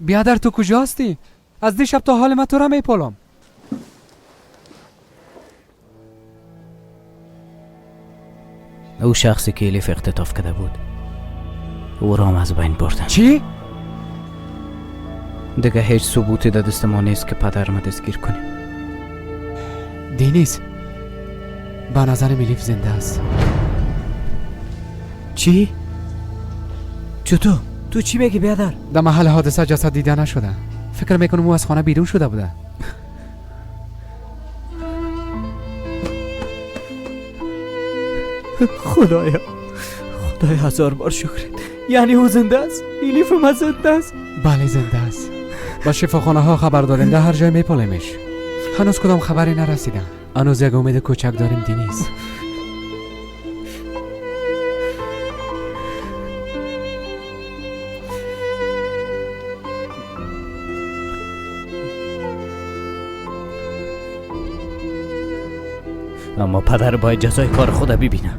بیادر تو کجا هستی؟ از دیشب تا حال من تو را میپالم. او شخصی که الیف اختطاف کرده بود او را هم از بین بردن. چی؟ دیگه هیچ ثبوتی در دست ما نیست که پدرم دستگیر کنیم. دینیز، به نظر الیف زنده است. چی؟ چطور؟ تو چی میگی بیادر؟ در محل حادثه جسد دیده نشده. فکر میکنم او از خانه بیرون شده بوده. خدایا، خدایا هزار بار شکرت. یعنی او زنده است؟ الیف ما زنده است؟ بله زنده است. با شفاخانه ها خبر دادیم، در هر جای میپالیمش. هنوز کدام خبری نرسیده. هنوز یک امید کوچک داریم دینیز. اما پدر باید جزای کار خود ببینه.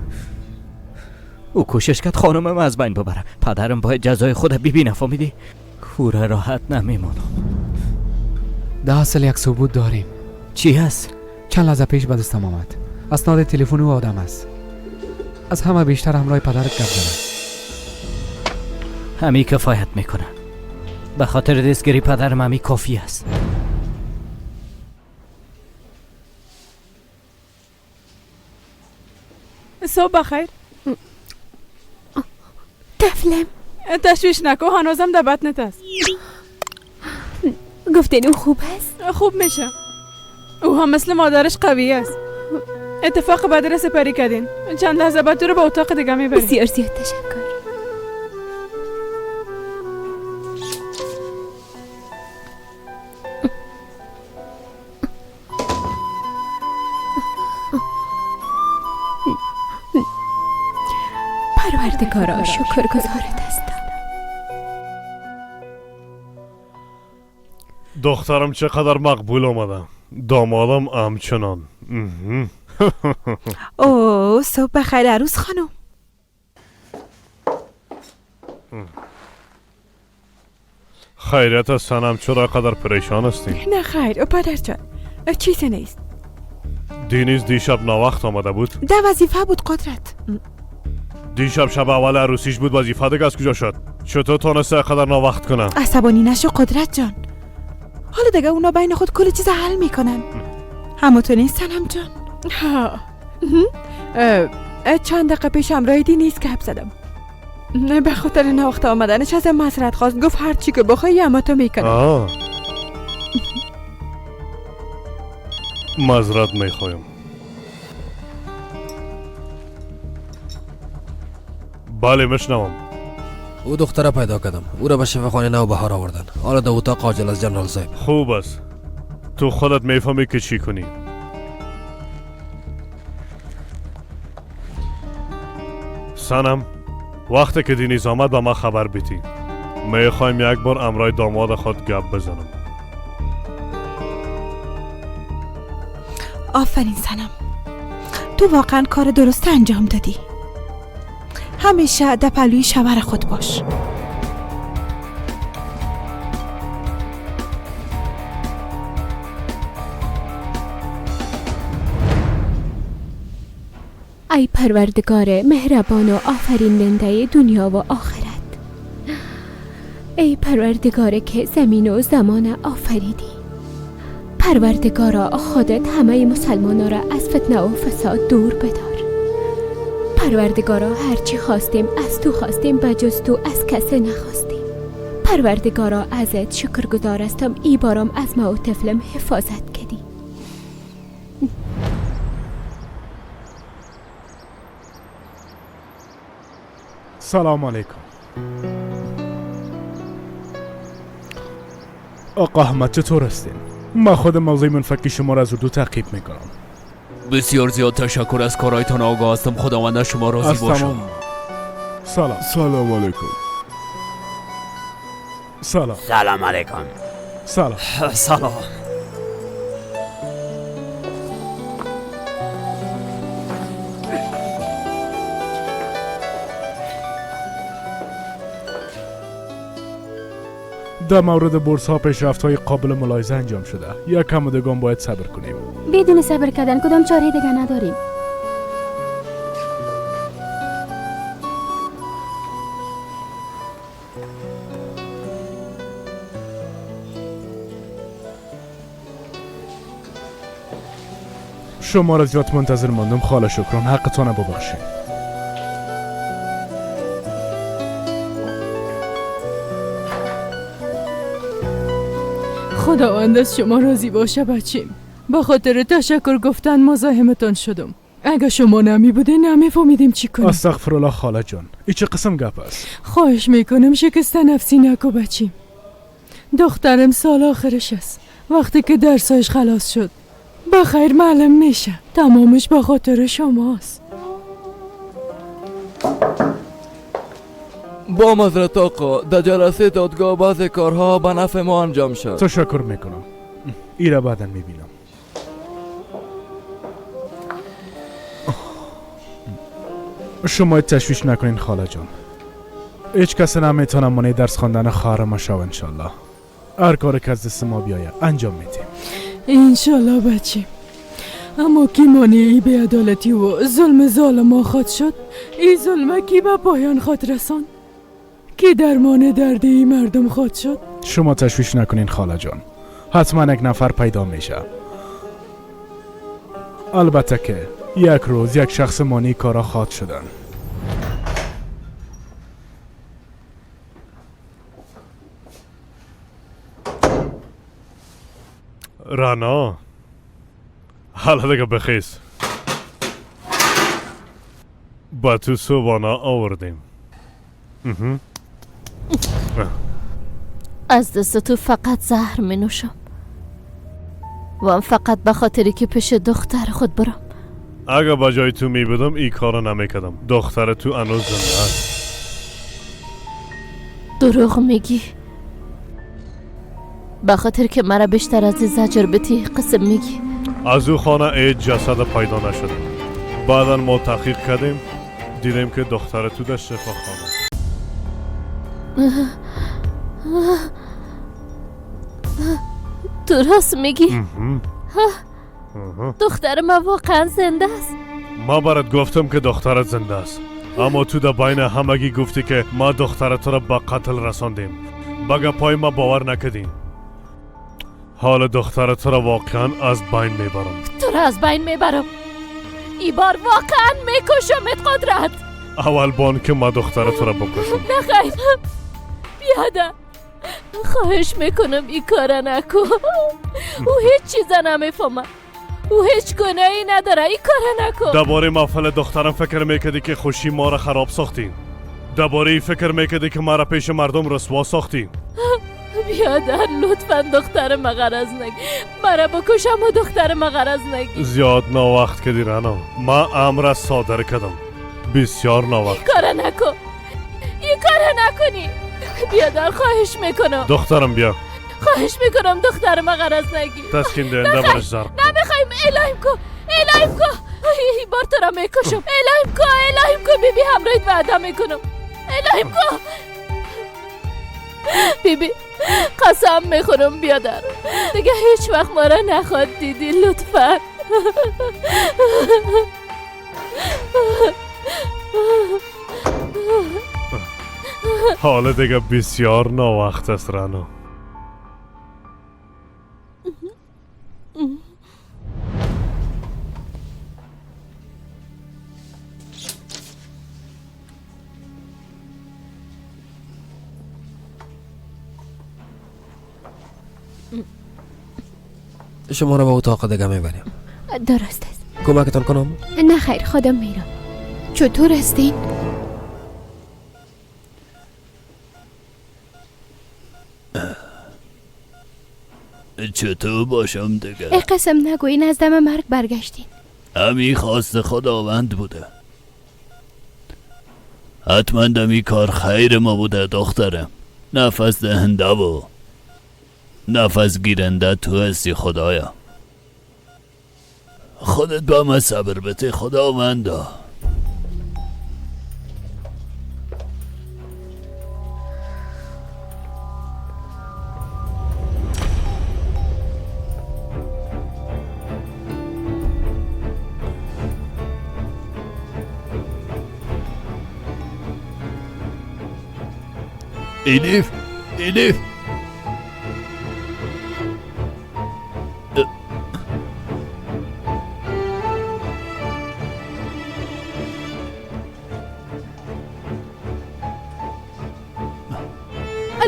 او کوشش کرد خانمم از بین ببره. پدرم باید جزای خود ببینه، فهمیدی؟ کوره راحت نمیمونم. در اصل یک ثبوت داریم. چی هست؟ چند لحظه پیش به دستم آمد. اسناد تلفن او آدم است. از همه بیشتر همراه پدرت گپ زده. همی کفایت میکنه. به خاطر دستگیری پدرم همی کافی است. صبح بخیر. طفلم تشویش نکو، هنوزم در بطنت است. گفتین او خوب است؟ خوب میشه. او هم مثل مادرش قوی است. اتفاق بعد را سپری کردین. چند لحظه بعد تو رو به اتاق دیگه میبریم. بسیار زیاد تشکر. پروردگارا شکرگزارت هستم. دخترم چقدر مقبول آمده، دامادم همچنان. اوه صبح بخیر عروس خانم. خیریت است سنم، چرا قدر پریشان هستی؟ نه خیر پدر جان، چیزی نیست. دینیز دیشب ناوقت آمده بود؟ ده وظیفه بود قدرت. دیشب شب اول عروسیش بود، وظیفه دیگه از کجا شد؟ چطور تانسته قدر ناوقت کنه؟ عصبانی نشو قدرت جان، حالا دیگه اونا بین خود کل چیز حل میکنن. همو تو نیست سنم جان؟ چند دقیقه پیش همراه دینیز گپ زدم. نه به خاطر ناوقت آمدنش از معذرت خواست. گفت هر چی که بخوای اما تو میکنم. معذرت میخوایم. بله میشنوم. او دختره پیدا کردم، او را به شفاخانه نوبهار آوردن. حالا در اتاق عاجل است جنرال صاحب. خوب است، تو خودت میفهمی که چی کنی. سنم، وقتی که دینیز آمد به ما خبر بیتی. میخوایم یک بار امرای داماد خود گپ بزنم. آفرین سنم، تو واقعا کار درست انجام دادی. همیشه در پهلوی شوهر خود باش. ای پروردگار مهربان و آفریننده دنیا و آخرت، ای پروردگار که زمین و زمان آفریدی، پروردگارا خودت همه مسلمانا را از فتنه و فساد دور بدار. پروردگارا هرچی خواستیم از تو خواستیم، بجز تو از کسی نخواستیم. پروردگارا ازت شکرگزار هستم، ای بارم از ما و طفلم حفاظت کردی. سلام علیکم آقا احمد، چطور هستین؟ ما خود موضوع منفکی شما را از اردو تعقیب میکنم. بسیار زیاد تشکر، از کارهایتان آگاه هستم. خداوند شما راضی باشه. سلام. سلام علیکم. سلام. سلام علیکم. سلام. سلام. در مورد بورس ها پیشرفت های قابل ملاحظه انجام شده. یک کم دیگه باید صبر کنیم. بدون صبر کردن کدام چاره دیگه نداریم. شما را زیاد منتظر ماندم خاله شکران، حقتان ببخشید. خداوند از شما راضی باشه بچیم. با خاطر تشکر گفتن مزاحمتان شدم. اگه شما نمی بودین نمیفهمیدیم چی کنیم. استغفرالله خاله جان، این چه قسم گپ است؟ خواهش میکنم شکسته نفسی نکو بچیم. دخترم سال آخرش است. وقتی که درسایش خلاص شد بخیر معلم میشه. تمامش به خاطر شماست. با معذرت آقا، در جلسه دادگاه بعض کارها به نفع ما انجام شد. تشکر میکنم. ایره بعدا میبینم. شما تشویش نکنین خاله جان. هیچ کس نمیتونه مانع درس خواندن خواهر ما شوه انشالله. هر کاری که از دست ما بیاید انجام میدیم انشالله بچیم. اما کی مانعی بی‌عدالتی و ظلم ظالما خود شد؟ این ظلم کی به پایان خود رساند؟ کی درمان درد این مردم خود شد؟ شما تشویش نکنین خاله جان، حتما یک نفر پیدا میشه. البته که یک روز یک شخص مانع کارا خواهد شدن. رانا، حالا دیگه بخیز. با تو صبحانه آوردیم. از دست تو فقط زهر می نوشم و هم فقط به خاطری که پیش دختر خود برم. اگه با جای تو می بودم این کارو نمی کردم. دختر تو هنوز زنده است. دروغ میگی. به خاطر که مرا بیشتر از زجر بتی قسم میگی. از او خانه هیچ جسد پیدا نشد. بعدا ما تحقیق کردیم، دیدیم که دختر تو در شفاخانه. تو راست میگی؟ دختر ما واقعا زنده است. ما برات گفتم که دخترت زنده است، اما تو در بین همگی گفتی که ما دخترت را به قتل رساندیم. بگه پای ما باور نکردیم. حال دخترت را واقعا از بین میبرم. تو را از بین میبرم. ای بار واقعا میکشمت قدرت. اول بان که ما دخترت را بکشم. نه خیر بیاده، خواهش میکنم این کار نکن. او هیچ چیز نمیفهمه، او هیچ گناهی نداره، این کار نکن. درباره محفل دخترم فکر میکردی که خوشی ما را خراب ساختی. درباره فکر میکردی که ما را پیش مردم رسوا ساختی. بیادر لطفا دختر مغرض نگی. مرا بکشم و دختر مغرض نگی. زیاد ناوقت کردی رنا. ما امر صادر کردم. بسیار ناوقت. این کار نکن، این کار نکنی بیادر، خواهش میکنم. دخترم بیا. خواهش میکنم دختر مغرض نگی. تسکین دهنده برش زرق. نمیخوایم الهیم کو، الهیم کو، این بار تو را میکشم. الهیم کو، الهیم کو، بیبی همراهت وعده میکنم. الهیم کو بیبی، قسم میخورم بیادر دیگه هیچ وقت ما را نخواد دیدی، لطفا. حالا دیگه بسیار ناوقت است رنا. شما را به اتاق دیگه میبریم. درست است. کمکتان کنم؟ نه خیر، خودم میرم. چطور هستین؟ چطور باشم دیگه؟ ای قسم نگویین از دم مرگ برگشتین. همی خواست خداوند بوده. حتما دمی کار خیر ما بوده دخترم. نفس دهنده و نفس گیرنده تو هستی خدایا. خودت با من صبر بده خداوندا. الیف، الیف،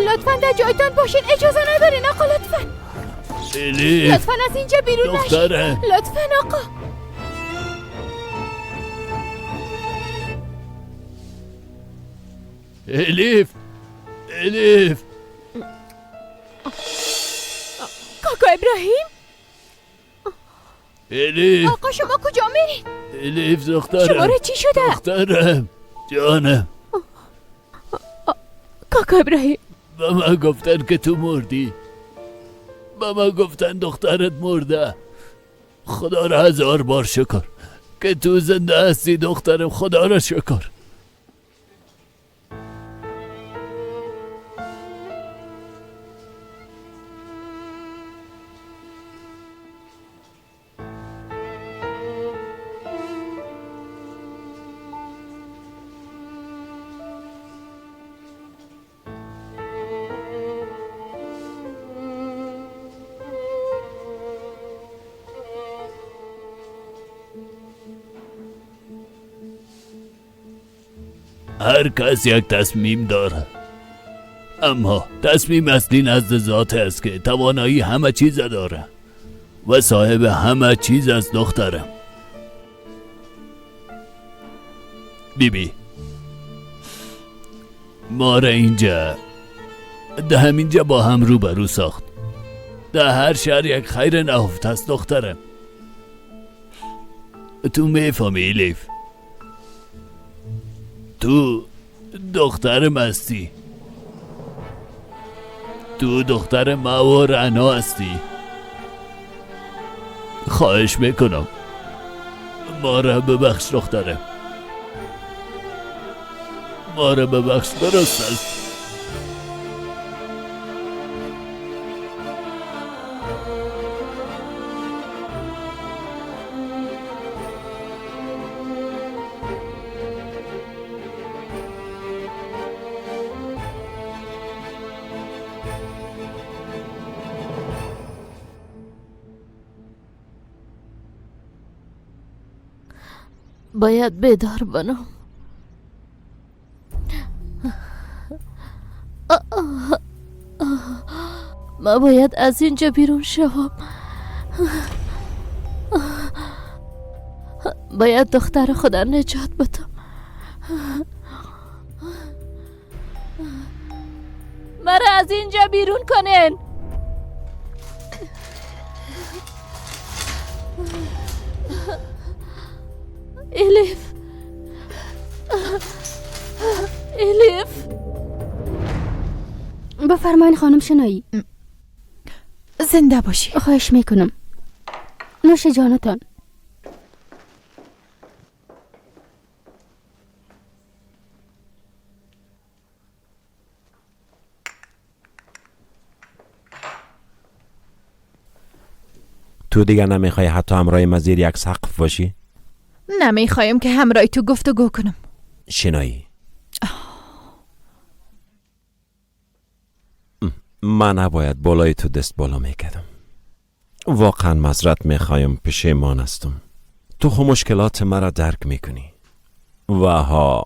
لطفا در جایتان باشین، اجازه ندارین آقا. لطفا الیف، لطفا از اینجا بیرون نشین. لطفا آقا. الیف، الیف. کاکا ابراهیم. الیف. آقا شما کجا میرین؟ الیف دخترم. شما را چی شده؟ دخترم جانم. کاکا ابراهیم، به من گفتن که تو مردی. به من گفتن دخترت مرده. خدا را هزار بار شکر که تو زنده هستی دخترم. خدا را شکر. هر کس یک تصمیم داره، اما تصمیم اصلی نزد ذات است که توانایی همه چیز داره و صاحب همه چیز است دخترم. بیبی ما را اینجا ده همینجا با هم روبرو ساخت. ده هر شهر یک خیر نهفته است دخترم. تو میفهمی الیف؟ تو دخترم هستی. تو دختر ما و رعنا هستی. خواهش میکنم ما را ببخش دخترم. ما را ببخش. درست است. باید بیدار بنم. ما باید از اینجا بیرون شوم. باید دختر خدا نجات بدم. مرا از اینجا بیرون کنین. الیف، الیف. بفرمایین خانم شنایی. زنده باشی. خواهش میکنم. نوش جانتان. تو دیگه نمیخوای حتی همراه ما زیر یک سقف باشی؟ نمیخوایم که همراه تو گفتگو کنم. شنایی، من نباید بالای تو دست بالا میکردم. واقعا معذرت میخوایم، پشیمان هستم. تو خو مشکلات مرا درک میکنی و ها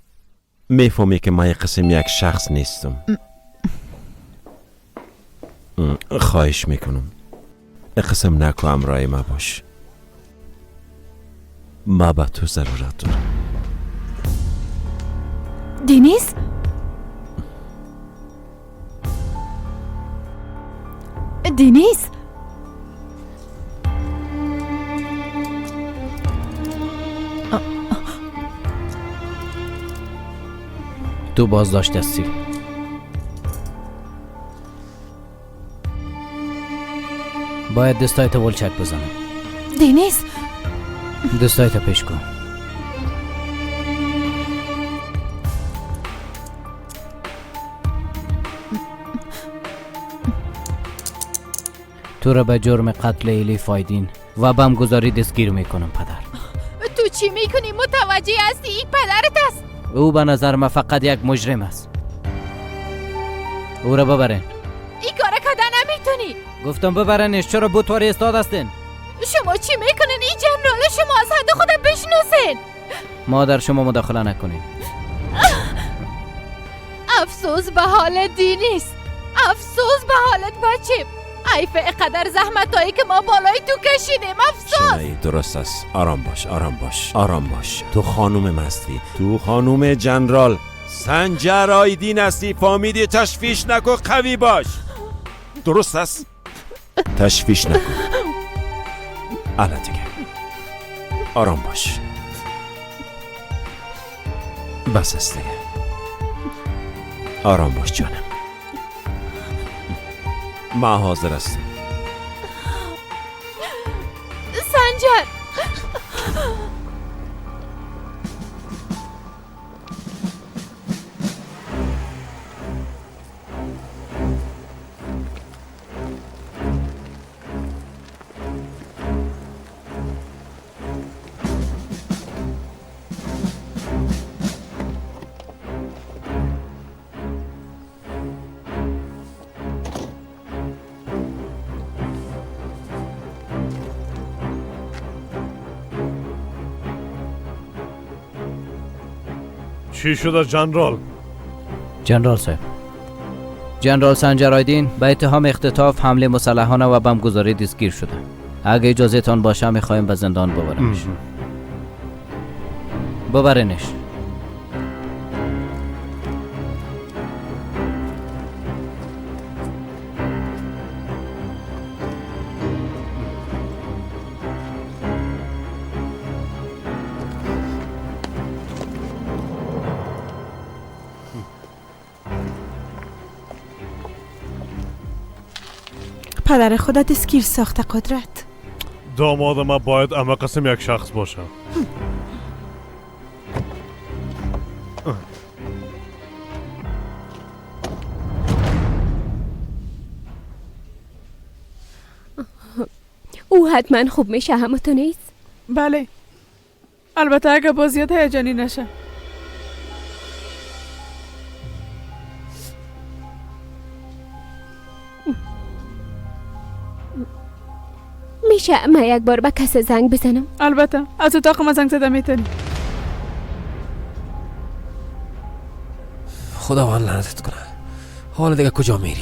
میفهمی که من قسم یک شخص نیستم. خواهش میکنم قسم نکو، همراه ما باش. ما به تو ضرورت دارم. دینیز؟ دینیز؟ تو بازداشت هستی. باید دستایت ولچک بزنم. دینیز، دستایت پیش کن. تو را به جرم قتل الیف آیدین و بمگذاری دستگیر میکنم. پدر، تو چی میکنی؟ متوجه هستی این پدرت است؟ او به نظر من فقط یک مجرم است. او را ببرین. این کار کده نمیتونی. گفتم ببرنش. چرا بوتواری استاد هستین؟ شما چی میکنین؟ این جنرال شما از حد خود بشناسین. ما در شما مداخله نکنیم. افسوس به حال دینیست. افسوس به حالت بچه. حیف قدر زحمت هایی که ما بالای تو کشیدیم. افسوس. درست است. آرام باش، آرام باش، آرام باش. تو خانوم مستی، تو خانوم جنرال سنجر آیدین هستی. فامیدی؟ تشویش نکن، قوی باش. درست است؟ تشویش نکن. الان دیگه آرام باش. بس است دیگه. آرام باش جانم. ما حاضر هستم. سنجر، چی شده جنرال؟ جنرال صاحب، جنرال سنجر آیدین به اتهام اختطاف، حمله مسلحانه و بمبگذاری دستگیر شده. اگه اجازه تان باشه میخوایم به زندان ببرنش. ببرنش. پدر خدا دستگیر ساخته قدرت. داماد ما باید اما قسم یک شخص باشه. او حتما خوب میشه، همه تو نیست؟ بله، البته اگه بازیت هیجانی نشه. میشه ما یک بار به کس زنگ بزنم؟ البته، از اتاق ما زنگ زده میتونی. خداوند لعنتت کنه. حالا دیگه کجا میری؟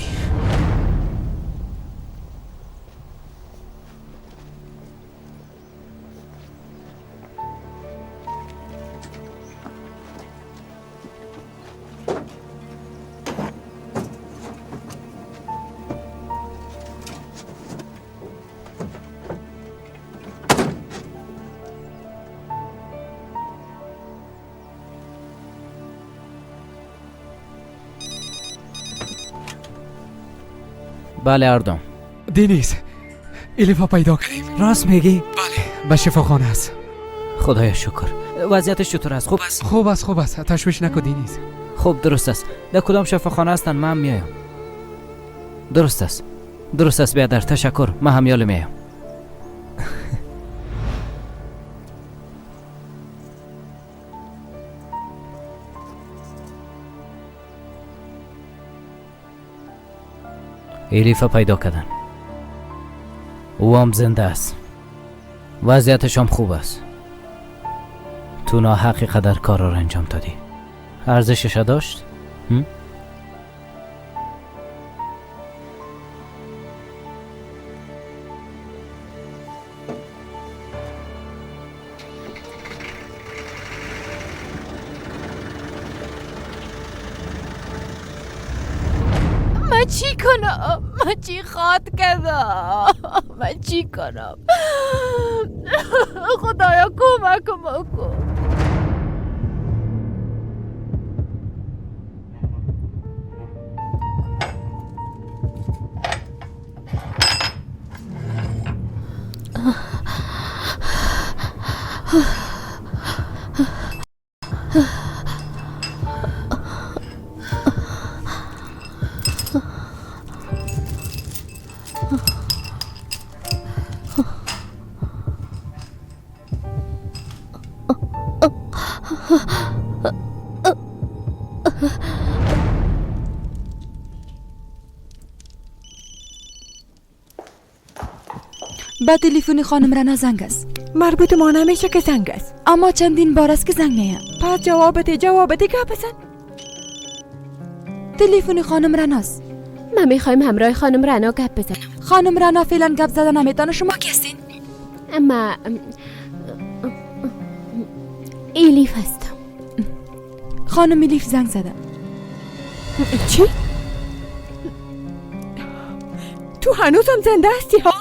بله اردم. دینیز، الیفا پیدا کردیم. راست میگی؟ بله. به شفاخانه است. خدایا شکر. وضعیتش چطور است؟ خوب است؟ خوب است، خوب است. تشویش نکن دینیز. خوب درست است. در کدام شفاخانه هستند؟ من هم میایم. درست است. درست است بیادر، تشکر. من هم یال میایم. الیف پیدا کردن. او هم زنده است. وضعیتش هم خوب است. تو ناحقی قدر کار را انجام دادی. ارزشش داشت؟ من چی کنم؟ من چی خواد کردم؟ من چی کنم؟ خدایا کمکم کن. به تلفن خانم رنا زنگ است. مربوط ما نمیشه که زنگ است. اما چندین بار است که زنگ میاد. پس جواب ده گپ بزن. تلفن خانم رناست. ما میخوایم همراه خانم رنا گپ بزنم. خانم رنا فعلا گپ زدن نمیتونه. شما کی هستین؟ اما الیف هستم. خانم الیف زنگ زده. چی؟ تو هنوزم زنده هستی ها؟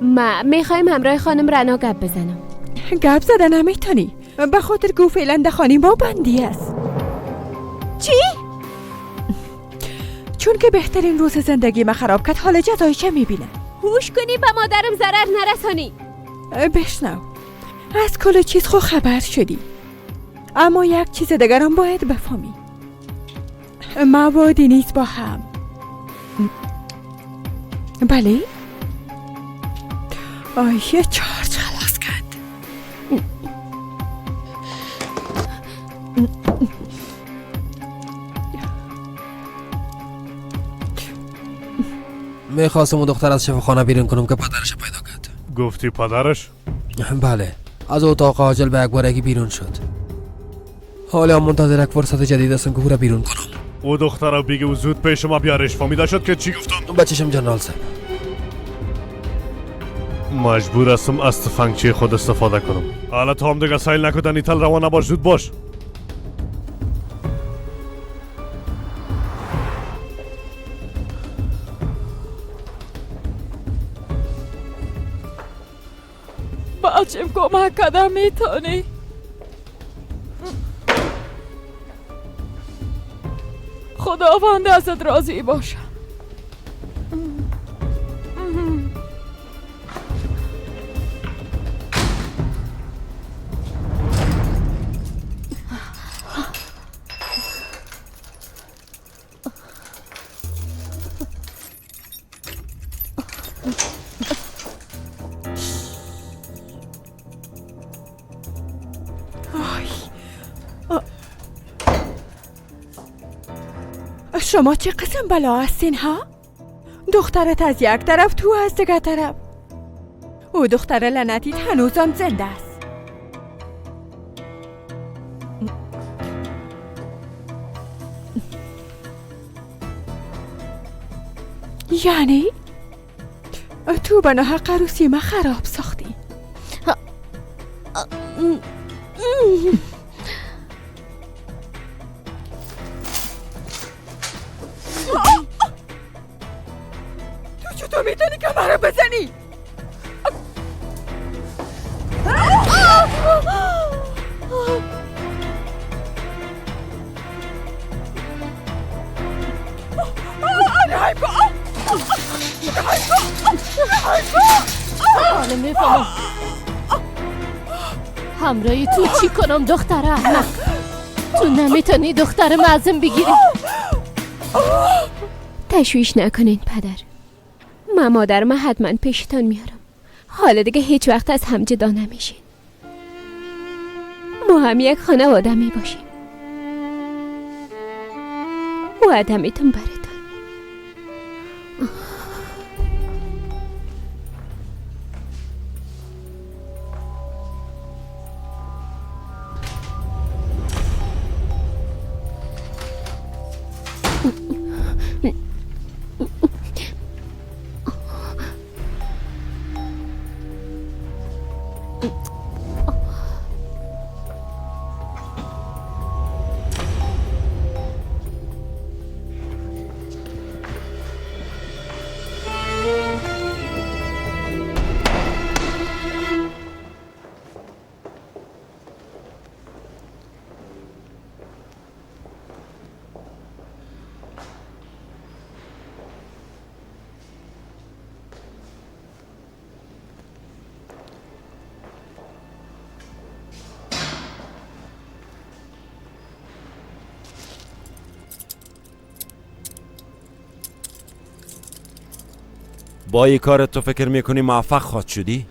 ما میخوایم همراه خانم رنا گپ بزنم. گپ زدن نمیتونی به خاطر که فعلا در خانه ما بندی است. چی؟ چون که بهترین روز زندگی ما خراب کرد، حال جزایش میبینه. هوش کنی به مادرم ضرر نرسانی. بشنو، از کل چیز خو خبر شدی، اما یک چیز دیگرم باید بفهمی. ما و دینیز با هم، بله؟ آیه چارج خلاص کرد. میخواستم اون دختر از شفاخانه بیرون کنم که پدرش پیدا کرد. گفتی پدرش؟ بله، از اتاق عاجل به یک بارگی بیرون شد. حالا منتظر یک فرصت جدید هستم که او را بیرون کنم. او دختر را بگی و زود پیش ما بیارش. فهمیده شد که چی گفتم؟ بچشم جنرال صاحب. مجبور هستم از تفنگچه خود استفاده کنم. حالا تو هم دیگه سایل نکن، دنیتل روان نباش، زود باش. بچم کمک کردم میتونی؟ خداوند ازت راضی باشه. شما چه قسم بلا هستین ها؟ دخترت از یک طرف، تو از دیگر طرف. او دختر لعنتیت هنوزم زنده است. یعنی تو به ناحق عروسی ما خراب ساختی. تو چطور میتونی که مرا بزنی؟ همراهی تو چی کنم دختر احمق؟ تو نمیتونی دختر معظم بگیری. تشویش نکنین پدر، من مادر من حتما پیشتان میارم. حالا دیگه هیچ وقت از هم جدا نمیشین. ما هم یک خانواده می باشیم. وعده میتون براتون. با این کار تو فکر میکنی موفق خواهد شدی؟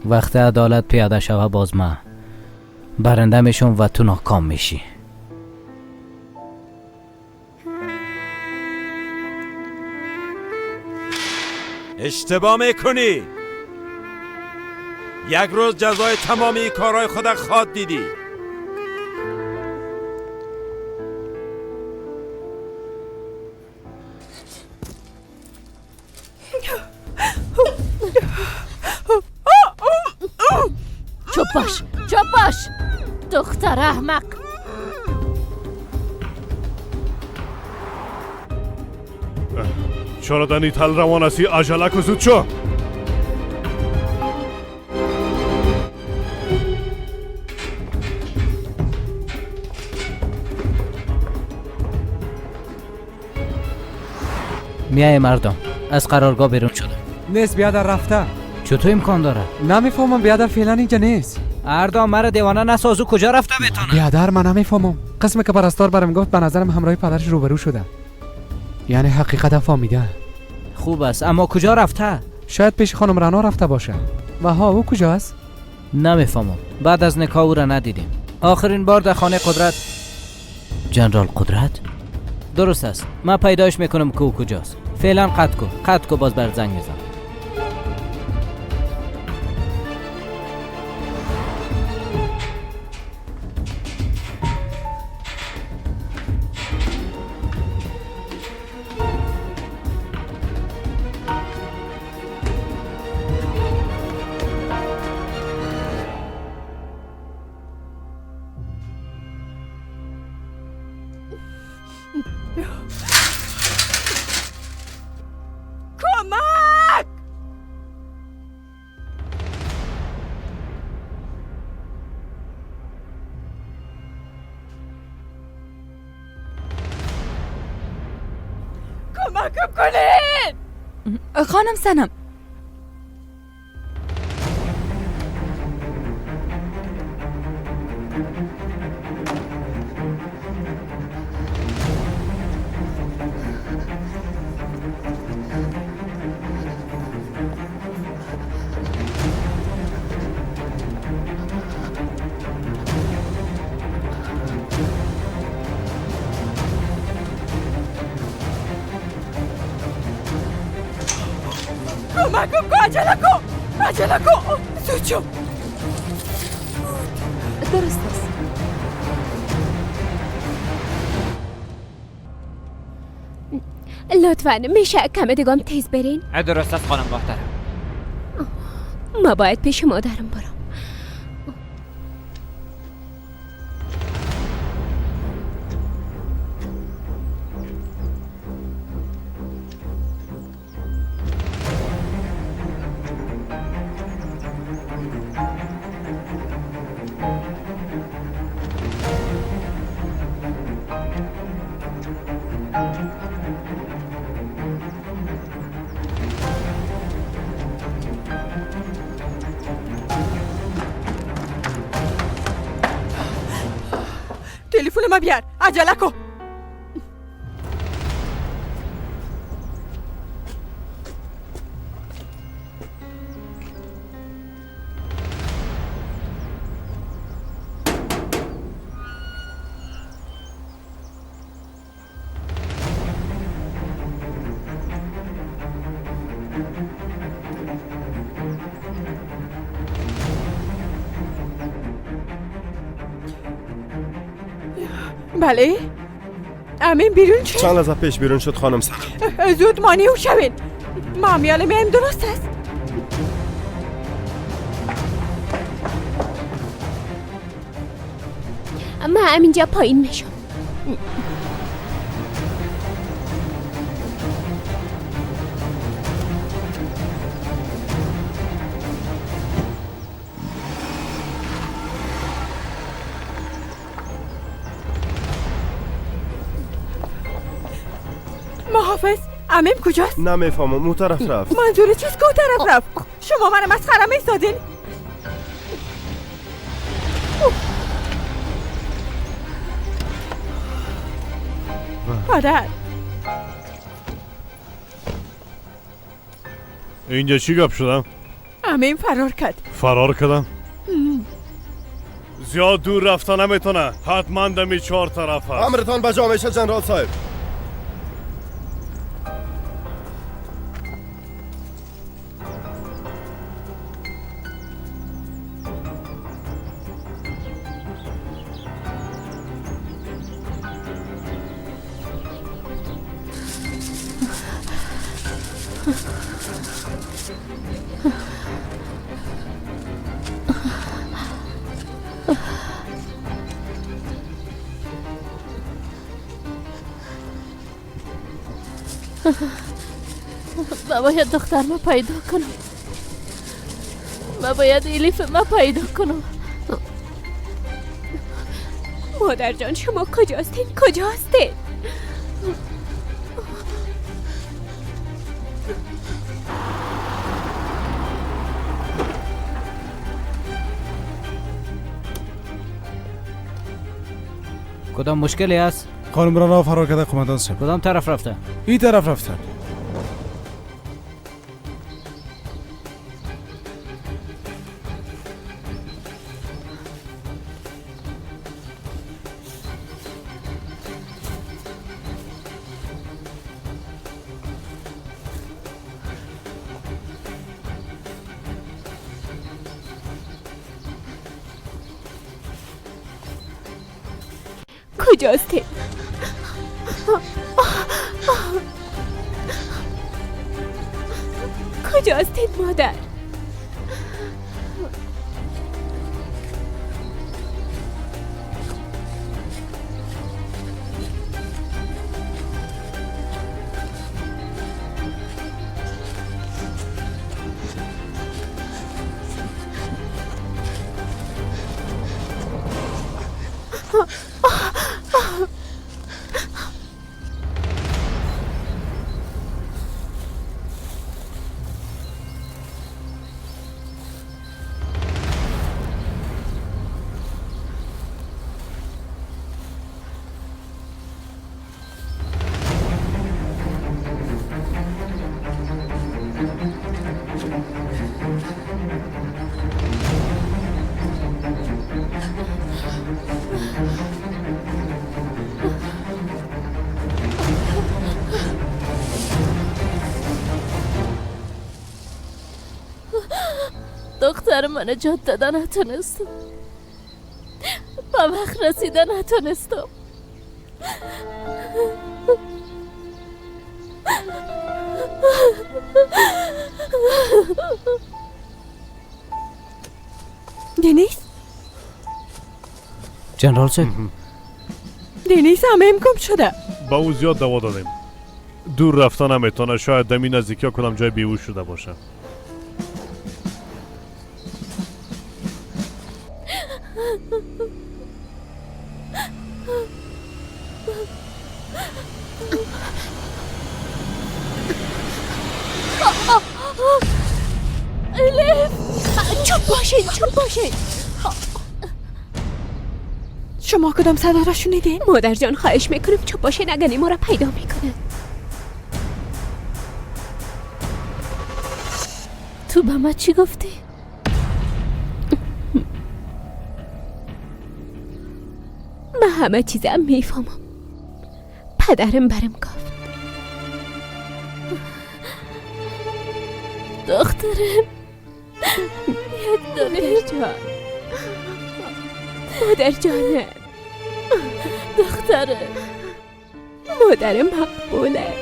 وقت عدالت پیاده شوه باز ما برنده میشم و تو ناکام میشی. اشتباه میکنی. یک روز جزای تمامی کارهای خود خواد دیدی. چپ باش، چپ باش دختر احمق. چرا دنی تل روان هستی؟ عجله کن، زود شو. میای مردم از قرارگاه بیرون شدم. نیست بیادر، رفته. چطور امکان داره؟ نمیفهمم بیادر، فعلا اینجا نیست. اردام مرا دیوانه نسازو، کجا رفته بتونه؟ بیادر من نمیفهمم. قسم که پرستار برام گفت به نظرم همراه پدرش روبرو شده، یعنی حقیقت فهمیده. خوب است، اما کجا رفته؟ شاید پیش خانم رنا رفته باشه. و ها او کجاست؟ نمیفهمم. بعد از نکاح او را ندیدیم. آخرین بار در خانه قدرت. جنرال قدرت؟ درست است، من پیدایش میکنم که او کجاست. فعلا قطع کو، قطع کو، باز بر زنگ میزنم. کمک! کمکم کنید! خانم سنم، کمکم کن، عجله کن، عجله کن، زود شو. درست است. لطفا میشه کم دیگم تیز برین؟ درست است خانم محترم. ما باید پیش مادرم برم. خانم بیار، عجله کن. بله امین بیرون شد؟ چند لحظه پیش بیرون شد خانم سلام. زود مانع او شوین. ما میاله میم درست است. من همینجا پایین میشم. محافظ عمیم کجاست؟ نمیفهمم اون طرف رفت. منظور چیست که اون طرف رفت؟ شما من مسخره میسازین؟ پدر اینجا چی گپ شدم؟ عمیم فرار کرد. فرار کردم؟ زیاد دور رفتن نمیتونه، حتما دمی 4 طرف هست. امرتان بجا میشه جنرال صاحب. باید دختر ما پیدا کنم. ما باید الیف ما پیدا کنم. مادر جان شما کجاستین؟ کجاستین؟ کدام مشکلی است؟ خانم رانا فرار کرده قماندان صاحب. کدام طرف رفته؟ این طرف رفته. کجاست؟ کجاستید مادر؟ دختر من نجات دادن نتونستم، با وقت رسیدن نتونستم. دنیز؟ جنرال صاحب دنیز همه گم شده. با او زیاد دوا دادیم، دور رفتن نمیتونه، شاید دمی نزدیکی ها کدام جای بیهوش شده باشه. الیف چوب باشین، چوب باشین. شما کدام صدا را شنیدین؟ مادر جان خواهش میکنم چوب باشین، اگر ما را پیدا میکنن. تو به ما چی گفتی؟ من همه چیزم میفهمم. پدرم برم گفت. دخترم یک دانه جان، مادر جانم، دخترم، مادر مقبوله.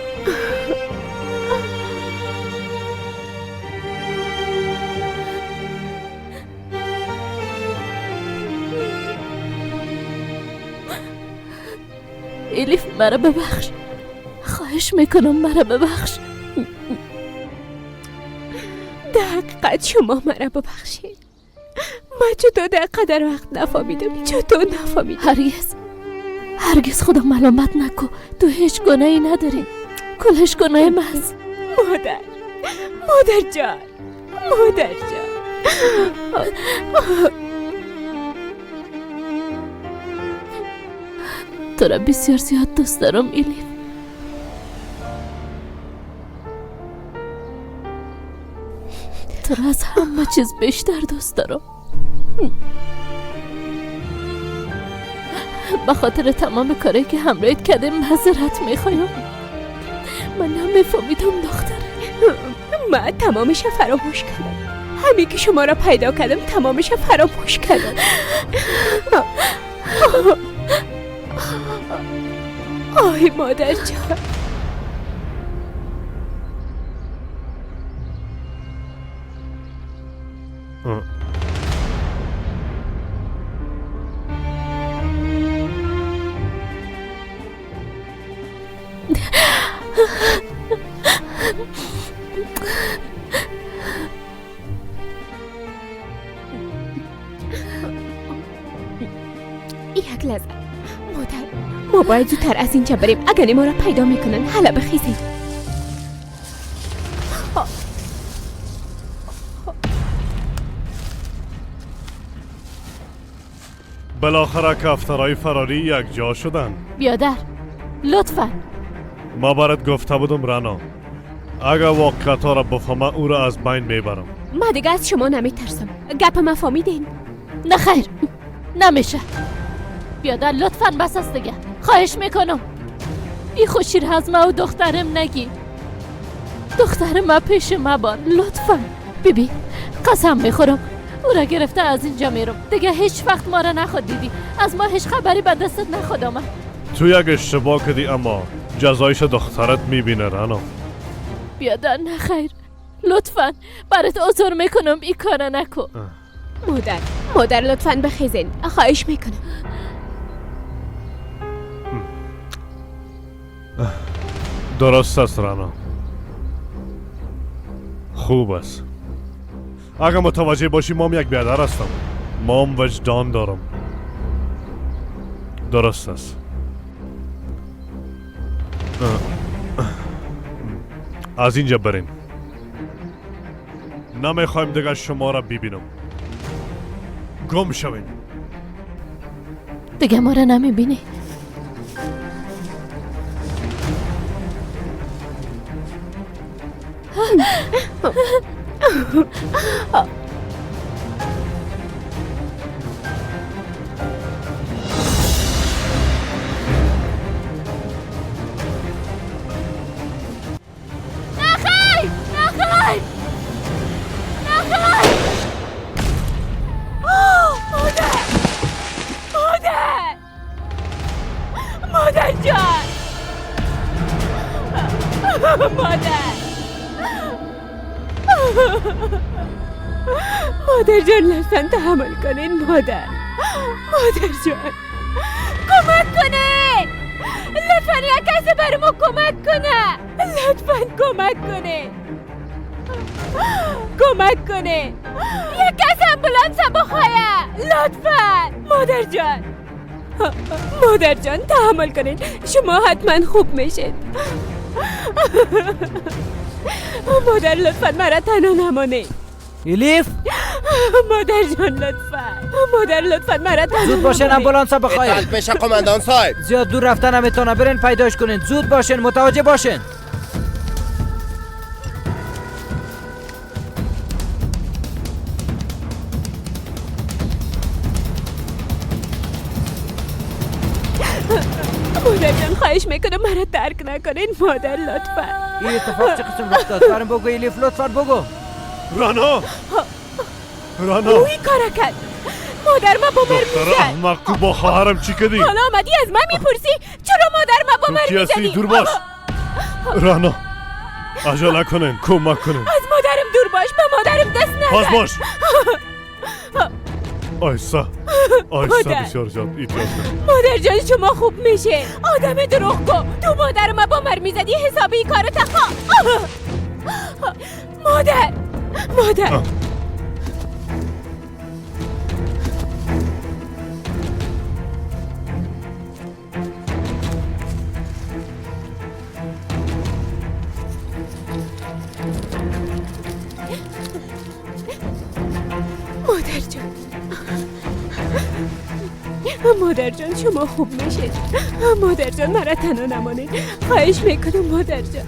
الیف مرا ببخش، خواهش میکنم مرا ببخش. در حقیقت شما مرا ببخشید. من چطور در قدر وقت نفهمیدم، چطور نفهمیدم. هرگز هرگز خدا ملامت نکن، تو هیچ گناهی نداری، کلش گناه ماست. مادر، مادر جان، مادر جان. تو را بسیار زیاد دوست دارم الیف. تو را از همه چیز بیشتر دوست دارم. به خاطر تمام کاری که همراهیت کردیم معذرت میخوایم. من نمیفهمیدم دختره. من تمامش فراموش کردم. همین که شما را پیدا کردم تمامش فراموش کردم. آی مادر جان. یک لحظه مادر، ما باید زودتر از اینجا بریم، اگر ما را پیدا میکنن. حالا بخیزید. بالاخره کفترهای فراری یک جا شدن. بیادر لطفا. ما برات گفته بودم رنا، اگر واقعیت ها را بفهمه او را از بین میبرم. ما دیگه از شما نمیترسم. گپ ما فهمیدین؟ نه خیر نمیشه. بیادر لطفا بس است دیگه، خواهش میکنم. ای خوشی را از ما و دخترم نگی. دختر ما پیش ما بار لطفا. بیبی قسم میخورم او را گرفته از اینجا میرم دیگه، هیچ وقت ما را نخواد دیدی، از ما هیچ خبری به دستت نخواد آمد. تو یک اشتباه کردی اما جزایش دخترت میبینه رنا. بیادر نه خیر لطفا برات عذر میکنم، این کار نکن. مادر، مادر لطفا بخیزین، خواهش میکنم. درست است رنا، خوب است. اگر متوجه باشی مام یک بیادر هستم، مام وجدان دارم. درست است. از اینجا بریم، نمیخوایم دیگه شما را ببینم. گم شوین دیگه، ما را نمیبینی. نخیر نخیر نخیر. مادر، مادر، مادر جان، مادر، مادر جان لطفا تحمل کنین. مادر، مادر جان کمک کنین، لطفا یک کسی بر ما کمک کنه، لطفا کمک کنین، کمک کنین، یک کسی امبولانس بخواه لطفا. مادر جان، مادر جان تحمل کنین، شما حتما خوب میشید. مادر لطفا مرا تنها نمانید. الیف مادر جان لطفا، مادر لطفا مرا تنها. زود باشین امبولانس بخواید. پیش قماندان صاحب. زیاد دور رفتن نمیتونه، برین پیداش کنین. زود باشین، متوجه باشین. مادر جان خواهش میکنم مرا ترک نکنین مادر لطفا. این اتفاق چه قسم رخ داد؟ برام بگو الیف، لطفا بگو. رانا، رانا، او این کارا کرد. مادر ما با مر میزد. احمق، تو با خواهرم چی کردی؟ حالا آمدی از من میپرسی چرا مادر ما با مر میزدی؟ دور باش رانا، عجله کنین، کمک کنین. از مادرم دور باش، به مادرم دست نزن. باز باش. آیسا، آیسا، بسیار زیاد ایتیاز کن. مادر جان شما خوب میشه. آدم دروغگو، تو مادر ما با مر میزدی، حسابی کارو تخا. مادر، مادر. مادر جان، مادر جان شما خوب میشید. مادر جان مرا تنها نمانید، خواهش میکنم مادر جان.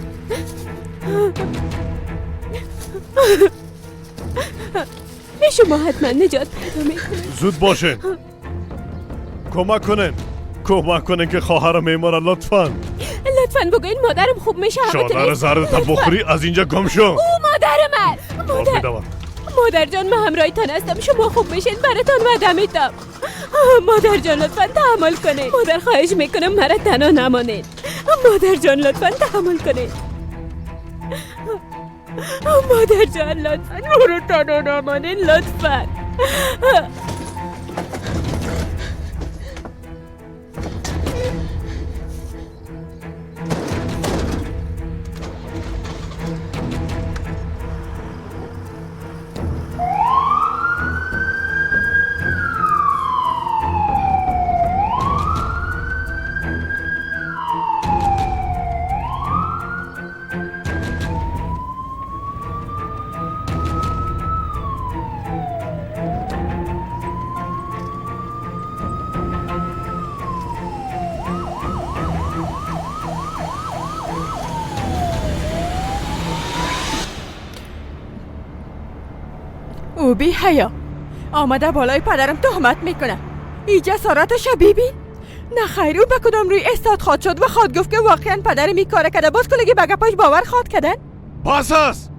شما حتما نجات پیدا میکنید. زود باشین، کمک کنین، کمک کنین که خواهرم میماره. لطفا، لطفا بگوین مادرم خوب میشه. چادر زردت بخوری، از اینجا گم شو. او مادرم است. مادر، مادر جان من همراهتان هستم، شما خوب میشین، براتان وعده میدم. مادر جان لطفا تحمل کنید. مادر خواهش میکنم مرا تنها نمانید. مادر جان لطفا تحمل کنید. مادر جان لطفا مرا تنها نمانید، لطفا. او بی حیا آمده بالای پدرم تهمت میکنه. ای جسارتش ببین. نه خیر، او به کدام روی استاد خواد شد و خواد گفت که واقعا پدرم این کار کرده. باز کلگی به گپاش باور خواد کردن. بس است.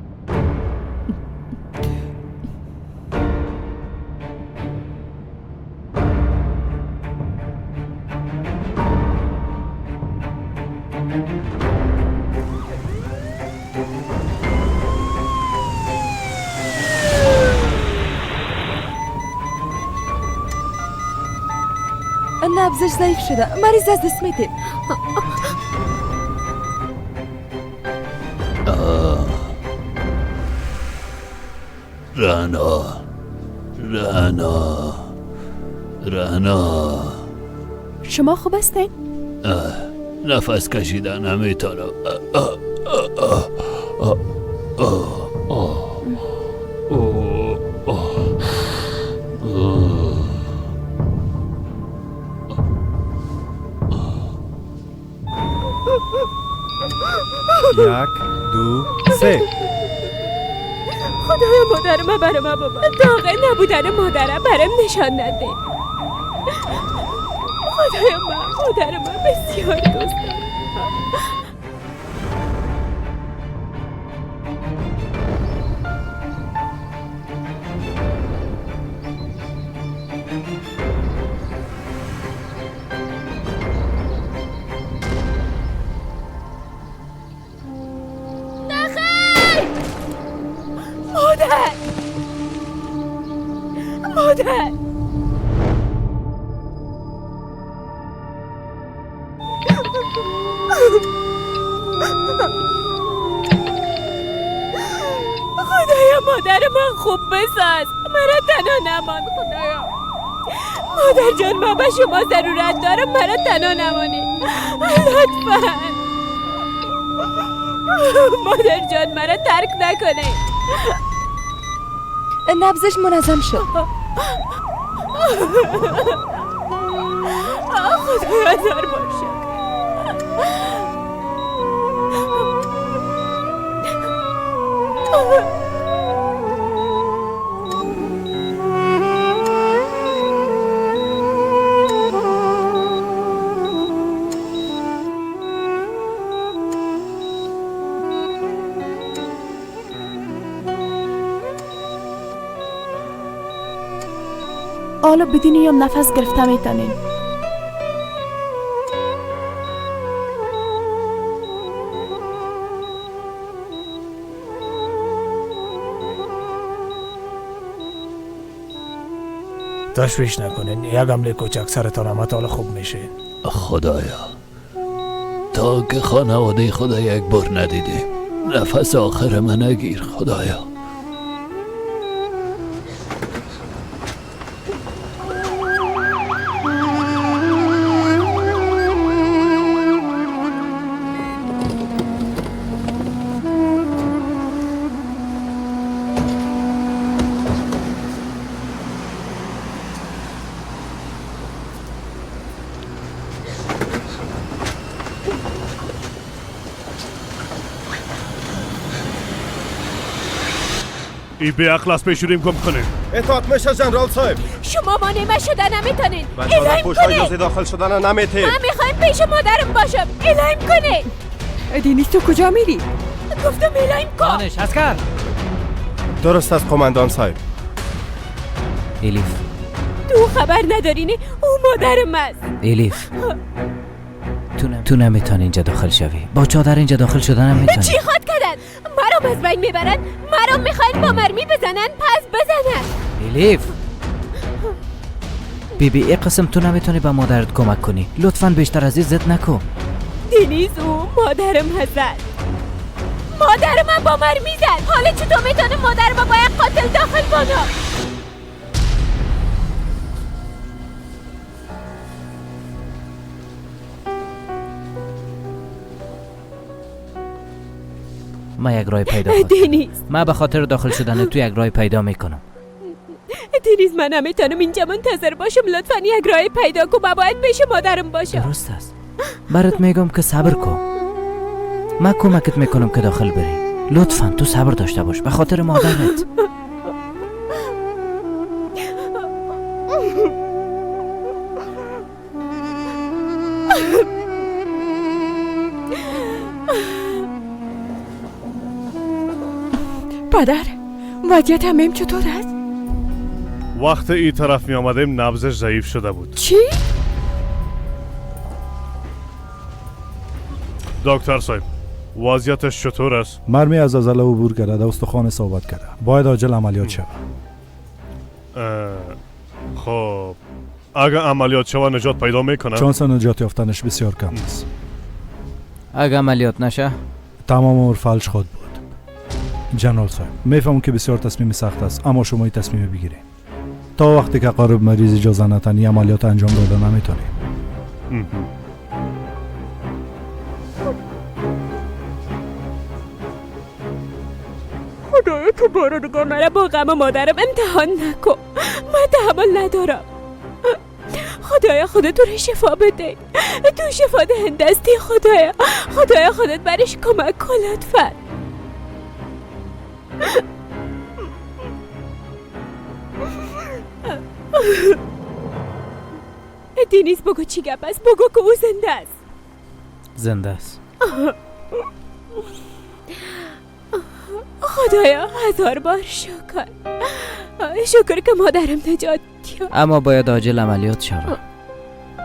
نبضش ضعیف شده، مریض از دست میده. رعنا، رعنا، رعنا. شما خوب هستین؟ نفس کشیدن نمیتونم. یک، دو، سه. خدایا مادر من برای من بابا داغ نبودن مادرم برام نشان نده. خدایا من مادر من بسیار دوست دارم. مادر، خدایا مادر من خوب بساز، مرا تنها نمان. خدایا مادر جان من به شما ضرورت دارم، مرا تنها نمانی لطفا. مادر جان مرا ترک نکنه. نبضش منظم شد. خدایا هزار بار شکر. حالا بدین یا نفس گرفته میتونین. تشویش نکنین، یک عمله کوچک سرتان آمد، حالا خوب میشه. خدایا تا که خانواده خدا یک بار ندیدیم، نفس آخر من نگیر خدایا. ای بی عقل از پیش ریم کم کنین. اطاعت میشه جنرال صاحب. شما مانع من شده نمیتونین. الهیم کنین. اجازه داخل شدن نمیتین. من میخوایم پیش مادرم باشم. الهیم کنین. دینیز تو کجا میری؟ گفتم الهیم کن. دانش اسکر. درست است قماندان صاحب. الیف تو خبر نداری نه؟ او مادرم است. الیف تو نمیتونی اینجا داخل شوی. با چادر اینجا داخل شدن نمیتونی. چی خواد کردن؟ مرا از بین میبرن، مرا میخواین با مرمی بزنن، پس بزنن. الیف بی بی ای قسم تو نمیتونی به مادرت کمک کنی. لطفا بیشتر از این ضد نکن. دنیز او مادرم هست. مادر من با مرمی زد. حالا چطور میتونه مادرم با یک قاتل داخل کنه؟ من یک راه پیدا کنم. دنیز من به خاطر داخل شدن تو یک راه پیدا میکنم. دنیز من نمیتونم اینجا منتظر باشم. لطفا یک راه پیدا کن. من باید پیش مادرم باشم. درست است. برات میگم که صبر کن. من کمکت میکنم که داخل بری. لطفا تو صبر داشته باش به خاطر مادرت. پدر وضعیت همیم چطور است؟ وقت این طرف می آمدیم نبضش ضعیف شده بود. چی؟ دکتر صاحب وضعیتش چطور است؟ مرمی از عضله عبور کرده، استخوان اصابت کرده. باید عاجل عملیات شود. خب اگر عملیات شود نجات پیدا میکنه؟ چانس نجات یافتنش بسیار کم است. اگر عملیات نشه؟ تمام عمر فلج خود بود. جنرال صاحب میفهمم که بسیار تصمیم سخت است، اما شما این تصمیم بگیرید. تا وقتی که قارب مریض اجازه ندن عملیات انجام داده نمیتونیم. خدایا تو برو مرا با غم مادرم امتحان نکن. من تحمل ندارم. خدایا خودت رو شفا بده. تو شفا دهنده هستی خدایا. خدایا خودت برش کمک کن لطفا. دینیز بگو چی گپ است؟ بگو که او زنده است. زنده است. خدایا هزار بار شکر. شکر که مادرم نجات یافت. اما باید عاجل عملیات شود.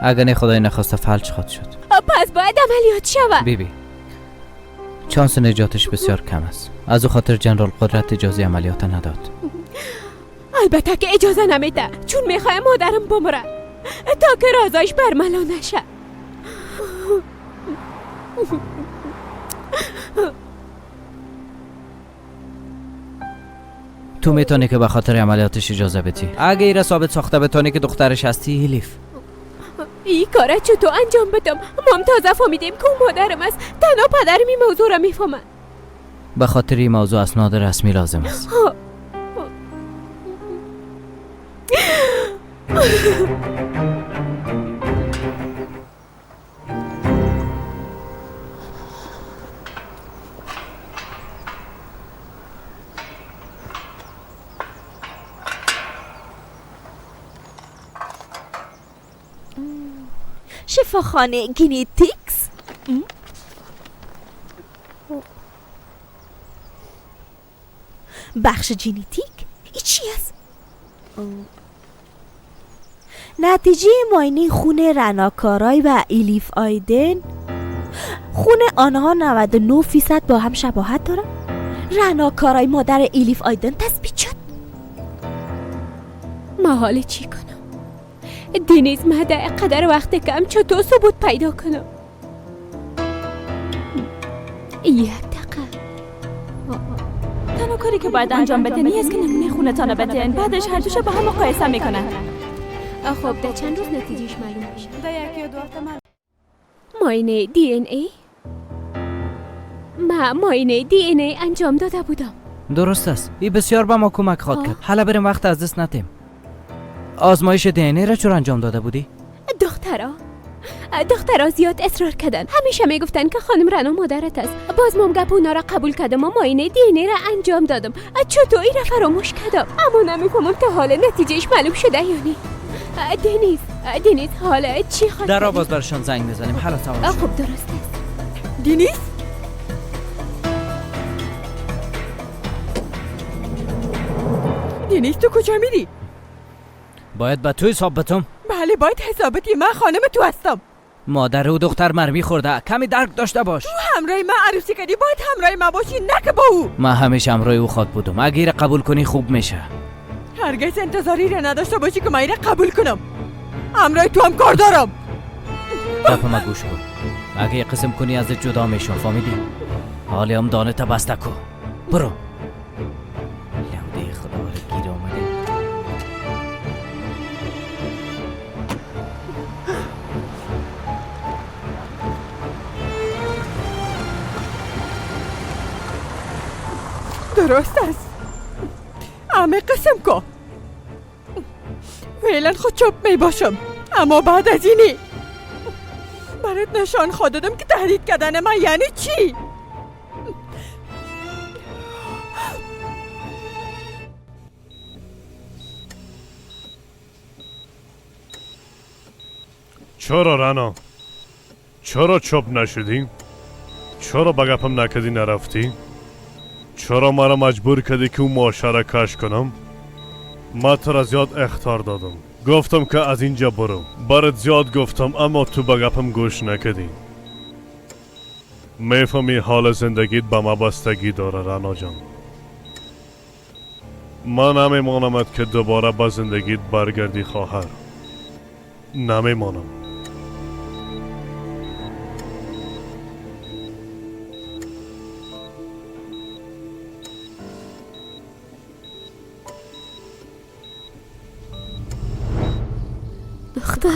اگر نه خدای نخواسته فلج خواهد شد. پس باید عملیات شود. بیبی چانس نجاتش بسیار کم است. از او خاطر جنرال قدرت اجازه عملیات نداد. البته که اجازه نمیده، چون میخواه مادرم بمره تا که رازایش برملا نشه. تو میتونی که به خاطر عملیاتش اجازه بدی. اگه ایره ثابت ساخته بتونی که دخترش هستی الیف. این کاره چطور انجام بدم؟ ما هم تازه فهمیدیم که مادرم است. تنها پدرم این موضوع را میفهمه. به خاطر این موضوع اسناد رسمی لازم است. شفاخانه گینیتیکس. بخش ژنتیک ای چی است؟ نتیجه معاینه خون رناکارای و ایلیف آیدن، خون آنها 99% با هم شباهت دارن. رناکارای مادر ایلیف آیدن تثبیت شد. ما حال چی کنم؟ دنیز مده قدر وقت کم چطور ثبوت پیدا کنم؟ یک دقیقه. تنها کاری که باید انجام بدین است که نمونه خونتان بدین، بعدش هر دوشو با هم مقایسه میکنن. خب در چند روز نتیجهش معلوم میشه. در یک یا دو هفته معلوم. معاینه دی ان ای؟ ما معاینه دی ان ای انجام داده بودم. درست است. این بسیار به ما کمک خواهد کرد. حالا بریم، وقت از دست ندیم. آزمایش دی ان ای را چرا انجام داده بودی؟ دخترا زیاد اصرار کردن. همیشه میگفتن که خانم رنا مادرت است. باز مام گپ اونا را قبول کردم و معاینه دی ان ای را انجام دادم. چطور این را فراموش کردم؟ اما نمیفهمم تا حال نتیجهش معلوم شده یا نه. دنیز حالا چی خواهد؟ در را باز برشان زنگ میزنیم. حالا سوار. خب درست است. دنیز دنیز تو کجا میری؟ باید به تو حساب بتم؟ بله باید حسابتی. من خانم تو هستم. مادر و دختر مرمی خورده، کمی درک داشته باش. تو همراه من عروسی کردی، باید همراه من باشی نه که با او. من همیشه همراه او خواد بودم. اگه قبول کنی خوب میشه. هرگز انتظاری را نداشته باشی که من را قبول کنم. همراه تو هم کار دارم. گپ ما گوش کن. اگه قسم کنی از جدا میشم، فهمیدی؟ حالی هم دانه تا بسته کو. برو. لوده خدا را گیر آمده. درست است. همه قسم که فعلا خود چپ می باشم، اما بعد از اینی برات نشان خواهد دادم که تهدید کردن من یعنی چی. چرا رنا؟ چرا چپ نشدی؟ چرا با گپم نکردی نرفتی؟ چرا مرا مجبور کردی که اون ماشه را کش کنم؟ من تو را زیاد اخطار دادم، گفتم که از اینجا برو. برات زیاد گفتم اما تو به گپم گوش نکردی. میفهمی حال زندگیت به ما بستگی داره رنا جان. من نمیمانمت که دوباره به زندگیت برگردی خواهر. نمیمانم. دخترم،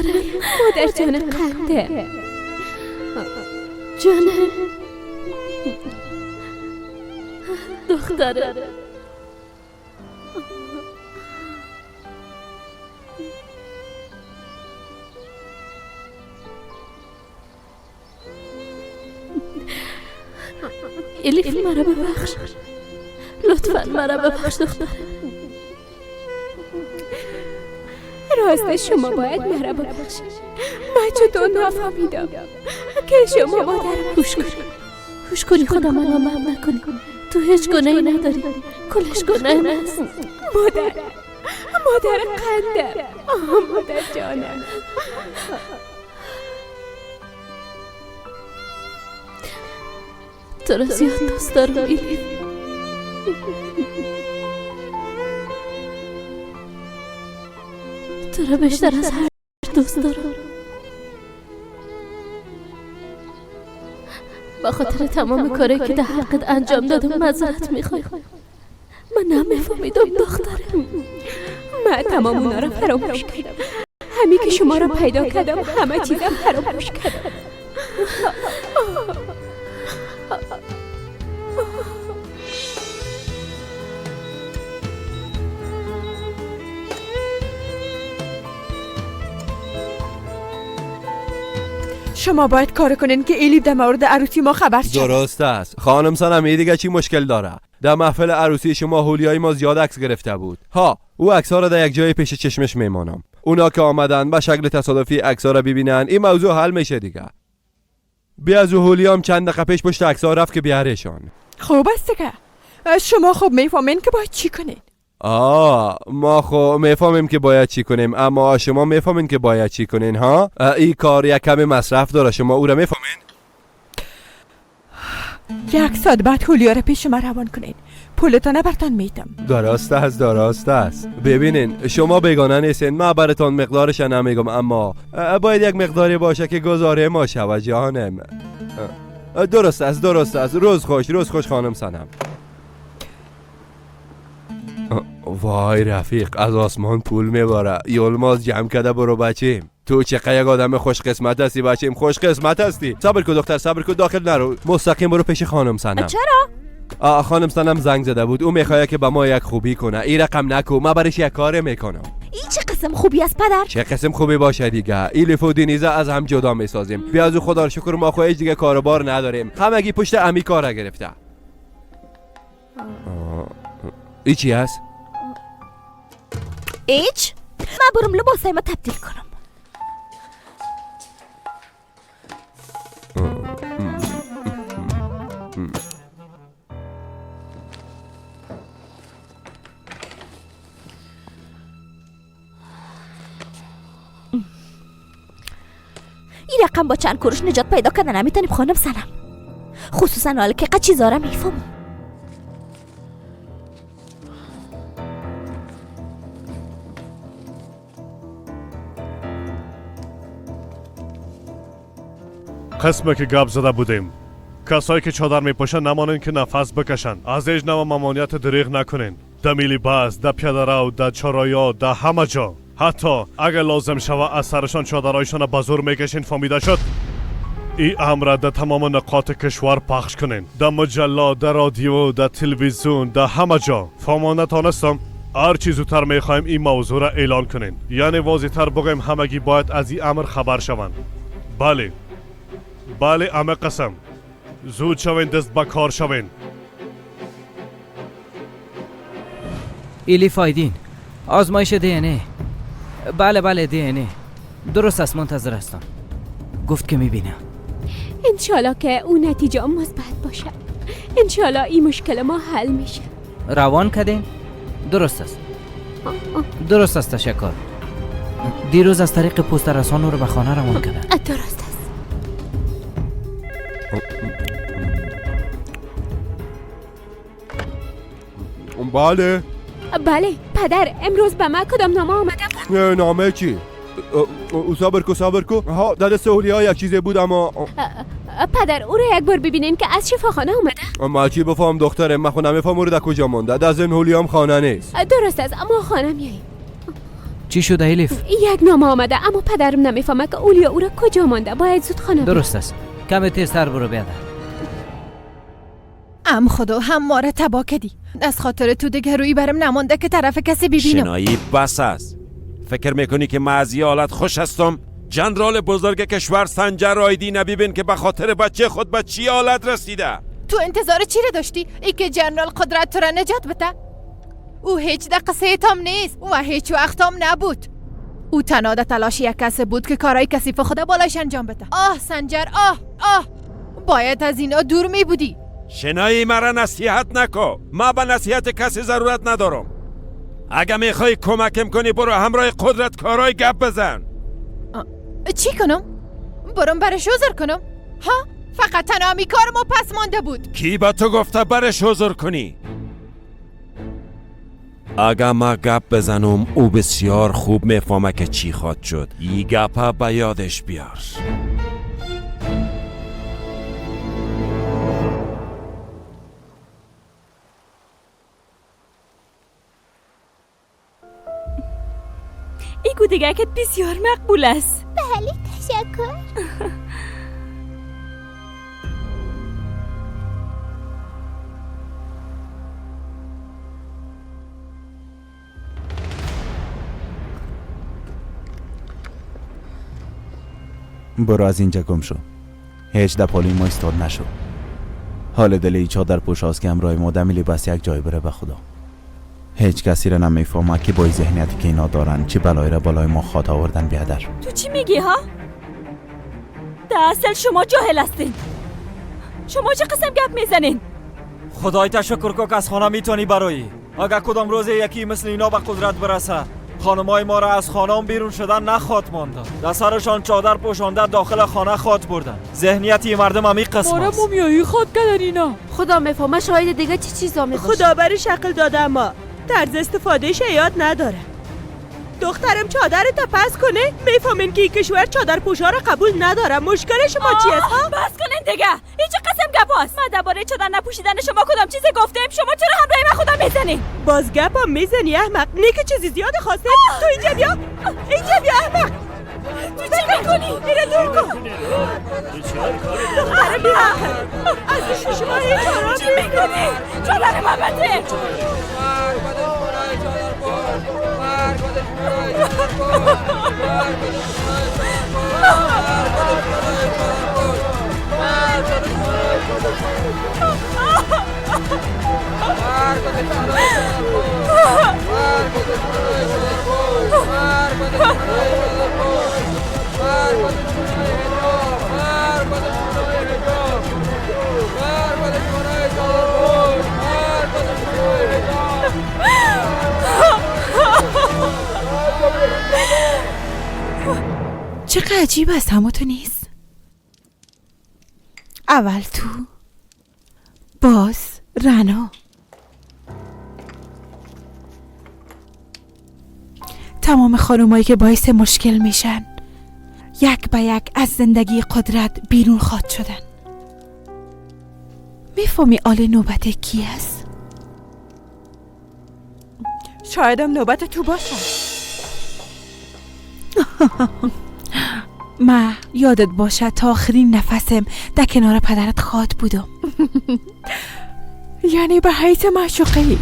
مادر جان قنده جانم، دخترم، الیف مرا ببخش، لطفا مرا ببخش دخترم. راست شما باید مرا ببخشید. من چطور نفهمیدم که شما مادرم. گوش کن، گوش کنی، خدا من نامرد نکنی. تو هیچ گناهی نداری، کلش گناه من است. مادر، مادر قندم، آه مادر جانم. تو را زیاد دوست دارم ایلیف. تو را بیشتر از هر دوست دارم. با خاطر تمام کاری که در حقت انجام دادم معذرت میخوایم. من نمیفهمیدم دخترم. من تمام اونا را فراموش کردم. همین که شما را پیدا کردم همه چیزم فراموش کردم. شما باید کار کنین که الیف در مورد عروسی ما خبر شد. درست است خانم سنم، این دیگه چی مشکل داره؟ در محفل عروسی شما هولیای ما زیاد عکس گرفته بود. ها، او عکس‌ها را در یک جای پیش چشمش میمانم. اونا که آمدن به شکل تصادفی عکس‌ها را ببینن، این موضوع حل میشه دیگه. بیا از هولیام چند دقیقه پیش پشت عکس‌ها رفت که بیارشان. خوب است که شما خوب میفهمین که باید چی کنین. ما خب میفهمیم که باید چی کنیم، اما شما میفهمین که باید چی کنین ها؟ این کار یک کمی مصرف داره، شما او را میفهمین؟ 1 ساعت بعد هولیا را پیش ما روان کنین، پولتان برتان میتم. درست است، درست است. ببینین شما بیگانه نیستین، من براتان مقدارش نمیگم، اما باید یک مقداری باشه که گزاره ما شود جانم. درست است، درست است. روز خوش، روز خوش خانم سنم. وای رفیق، از آسمان پول میباره. یولماز جمع کرده برو بچیم. تو چقدر یک آدم خوش قسمت هستی بچیم، خوش قسمت هستی. صبر کن دختر، صبر کن، داخل نرو، مستقیم برو پیش خانم سنم. چرا؟ خانم سنم زنگ زده بود، او میخواد که به ما یک خوبی کنه. این رقم نکو، من برش یک کار میکنم. این چه قسم خوبی است پدر؟ چه قسم خوبی باشه دیگه. ایلیف و دینیزا از هم جدا میسازیم. بیا از خدا رو شکر ما خو هیچ دیگه کاروبار نداریم، همگی پشت امی کار گرفته. این چی هست؟ هیچ. من برم لباسای ما تبدیل کنم. این رقم با چند کرش نجات پیدا کردن نمیتونیم خانم سنم، خصوصا حالا که قد چیزا را میفهمم. قسمه که گپ زده بودیم، کسایی که چادر میپوشن نمانن که نفس بکشن، از هیچ نوع ممانعت دریغ نکنین. در میلی بس، در پیاده رو، در چارایا، در همه جا، حتی اگر لازم شوه از سرشان چادرهایشان به زور میکشین. فهمیده شد؟ این امر در تمام نقاط کشور پخش کنین، در مجله، در رادیو، در تلویزیون، در همه جا. فهمانده تانستم؟ هر چی زودتر میخوایم این موضوع را اعلان کنین، یعنی واضح‌تر بگویم همگی باید از این امر خبر شوند. بله بله، امه قسم، زود شوین، دست به کار شوین. ایلیف آیدین، آزمایش دی ان. بله بله، دی ان. درست است، منتظر هستم. گفت که میبینم. انشالله که اون نتیجه مثبت باشه. انشالله این مشکل ما حل میشه. روان کردین؟ درست است، درست است، تشکر. دیروز از طریق پست رسان او رو به خانه روان کردن. درست است. بله بله پدر، امروز به من کدام نامه آمده بود؟ نامه چی؟ صبر کو، صبر کو. ها، در دست هولیا یک چیزی بود اما پدر او را یک بار ببینین که از شفاخانه آمده. ما چی بفهم دختره، من خود نمیفهم او رو در کجا مانده. در ضمن هولیام خانه نیست. درست است، اما خانه میاییم. چی شده الیف؟ یک نامه آمده اما پدرم نمیفهمه که اولیا او را کجا مانده. باید زود خانه. درست است، کمی تیزتر برو بیادر. ام خدا هم ما را تباه کردی. از خاطر تو دیگه روی برم نمانده که طرف کسی ببینم. شنایی بس است. فکر میکنی که من از این حالت خوش هستم؟ جنرال بزرگ کشور سنجر آیدی نبیبین که به خاطر بچه خود به چی حالت رسیده. تو انتظار چی را داشتی؟ ای که جنرال قدرت تو را نجات بده؟ او هیچ در قصه تام نیست و هیچ وقت هم نبود. او تنها در تلاش یک کس بود که کارهای کثیف خود بالایش انجام بده. آه سنجر، آه آه، باید از اینا دور می بودی. شنایی مرا نصیحت نکو، ما به نصیحت کسی ضرورت ندارم. اگه میخوای کمکم کنی برو همراه قدرت کارای گپ بزن. چی کنم؟ برم برش حضور کنم؟ ها؟ فقط تنها می کار ما پس مانده بود. کی به تو گفته برش حضور کنی؟ اگه ما گپ بزنم او بسیار خوب میفهمه که چی خواد شد. ای گپه به یادش بیار. ای گودگکت بسیار مقبول است. بله تشکر. برو از اینجا گم شو. هیچ در پالوی ما ایستاد نشو. حال دل ای چادر پوش هاست که همراه ما دمی لباس یک جای بره. به خدا هیچ کسی را نمیفهمه که با ذهنیتی که اینا دارن چه بلایی را بالای ما خواد آوردن. بیادر تو چی میگی ها؟ در اصل شما جاهل هستین. شما چه قسم گپ میزنین؟ خدای تشکر که از خانه میتونی برایی. اگر کدام روز یکی مثل اینا به قدرت برسه، خانمای ما را از خانه بیرون شدن نخواد ماندن. در سرشان چادر پوشانده داخل خانه خواد بردن. ذهنیت مردم همی قسم است. مومیایی خواد کردن اینا. خدا میفهمه شاید دیگه چی چیزا میباشه. خدا برش عقل داده اما طرز استفادهش یاد نداره. دخترم چادر تا پس کنه میفهمین که این کشور چادر پوشا را قبول نداره. مشکل شما چی است ها؟ بس کنین دیگه. این چه قسم گپ است؟ من درباره چادر نپوشیدن شما کدام چیز گفتم؟ شما چرا همراه من خودم میزنی؟ باز گپم میزنی احمق. نه که چیزی زیاد خواسته. تو اینجا بیا، اینجا بیا احمق. تو چی میکنی؟ اینو دور کن. دخترم بیا. از شما این کارا چی میکنی؟ چادر من بده. چقدر عجیب است. همو تو نیست. اول تو، باز رنا. تمام خانومایی که باعث مشکل میشن یک به یک از زندگی قدرت بیرون خواد شدن. میفهمی آل نوبت کی است؟ شایدم نوبت تو باشه. ما یادت باشه تا آخرین نفسم در کنار پدرت خواد بودم. یعنی به حیث معشوقه.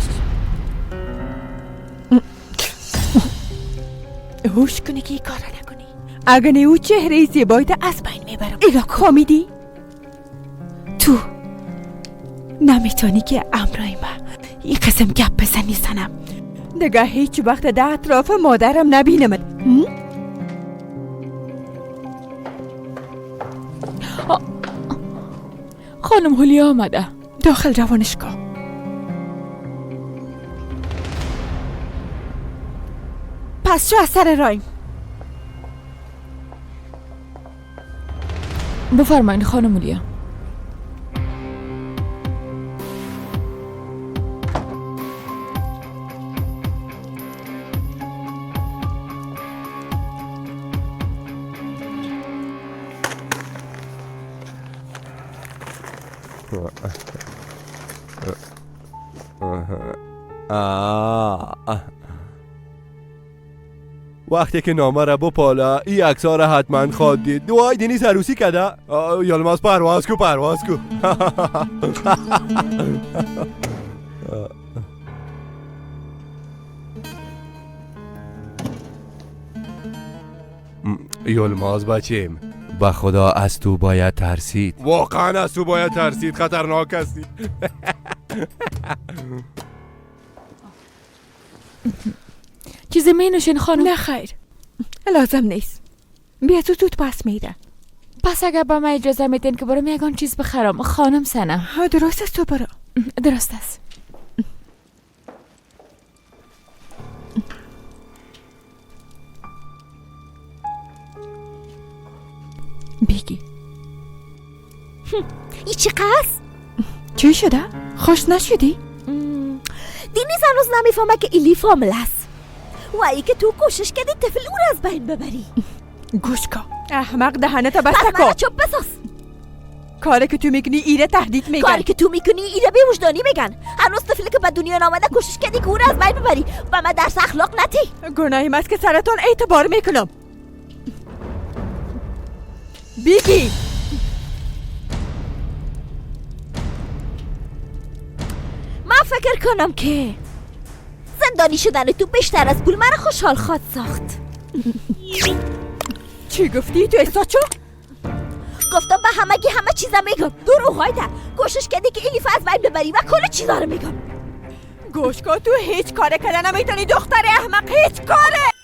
هوش کنی که این کار نکنی. اگه نه او چهره زیبایت از بین میبرم. ایگا کامیدی؟ تو نمیتونی که امرای ما این قسم گپ بزنی سنم. دیگه هیچ وقت در اطراف مادرم نبینمت. خانم هولیا آمده. داخل روانشگاه. پس چه از سر رایم؟ بفرمایید خانم هولیا. وقتی که نامه را بپاله این عکس‌ها را حتما خواد دید. دوای دینیز عروسی کده. یالماز پرواز کو، پرواز کو. یالماز بچیم، به خدا از تو باید ترسید. واقعا از تو باید ترسید. خطرناک هستی. چیزی می نوشین خانم؟ نه خیر، لازم نیست. بیا تو زود پس میره. پس اگر با من اجازه میدین که برام یگان چیز بخرم خانم سنم. درست است، تو برو. درست است. بیگی ای چی قصد؟ چی شده؟ خوش نشدی؟ دینیز هنوز نمیفهمه که ایلیف حامل است و ای که تو کوشش کردی طفل او را از بین ببری. گوش کن احمق، دهنت بسته کن. چوب بساز. کاری که تو میکنی ایره تهدید میگن. کاری که تو میکنی ایره بی وجدانی میگن. هنوز طفلی که به دنیا نامده کوشش کردی که او را از بین ببری و من درس اخلاق نتی. گناهی است که سرتان اعتبار میکنم. بیگی من فکر کنم که زندانی شدن تو بیشتر از پول مرا خوشحال خواد ساخت. چی گفتی تو استاد چو؟ گفتم به همگی همه چیزا میگم. دروغ هایده. کوشش کردی که الیف از بین ببری و کل چیزا رو میگم. گوش کن، تو هیچ کار کردن نمیتونی دختر احمق، هیچ کاره.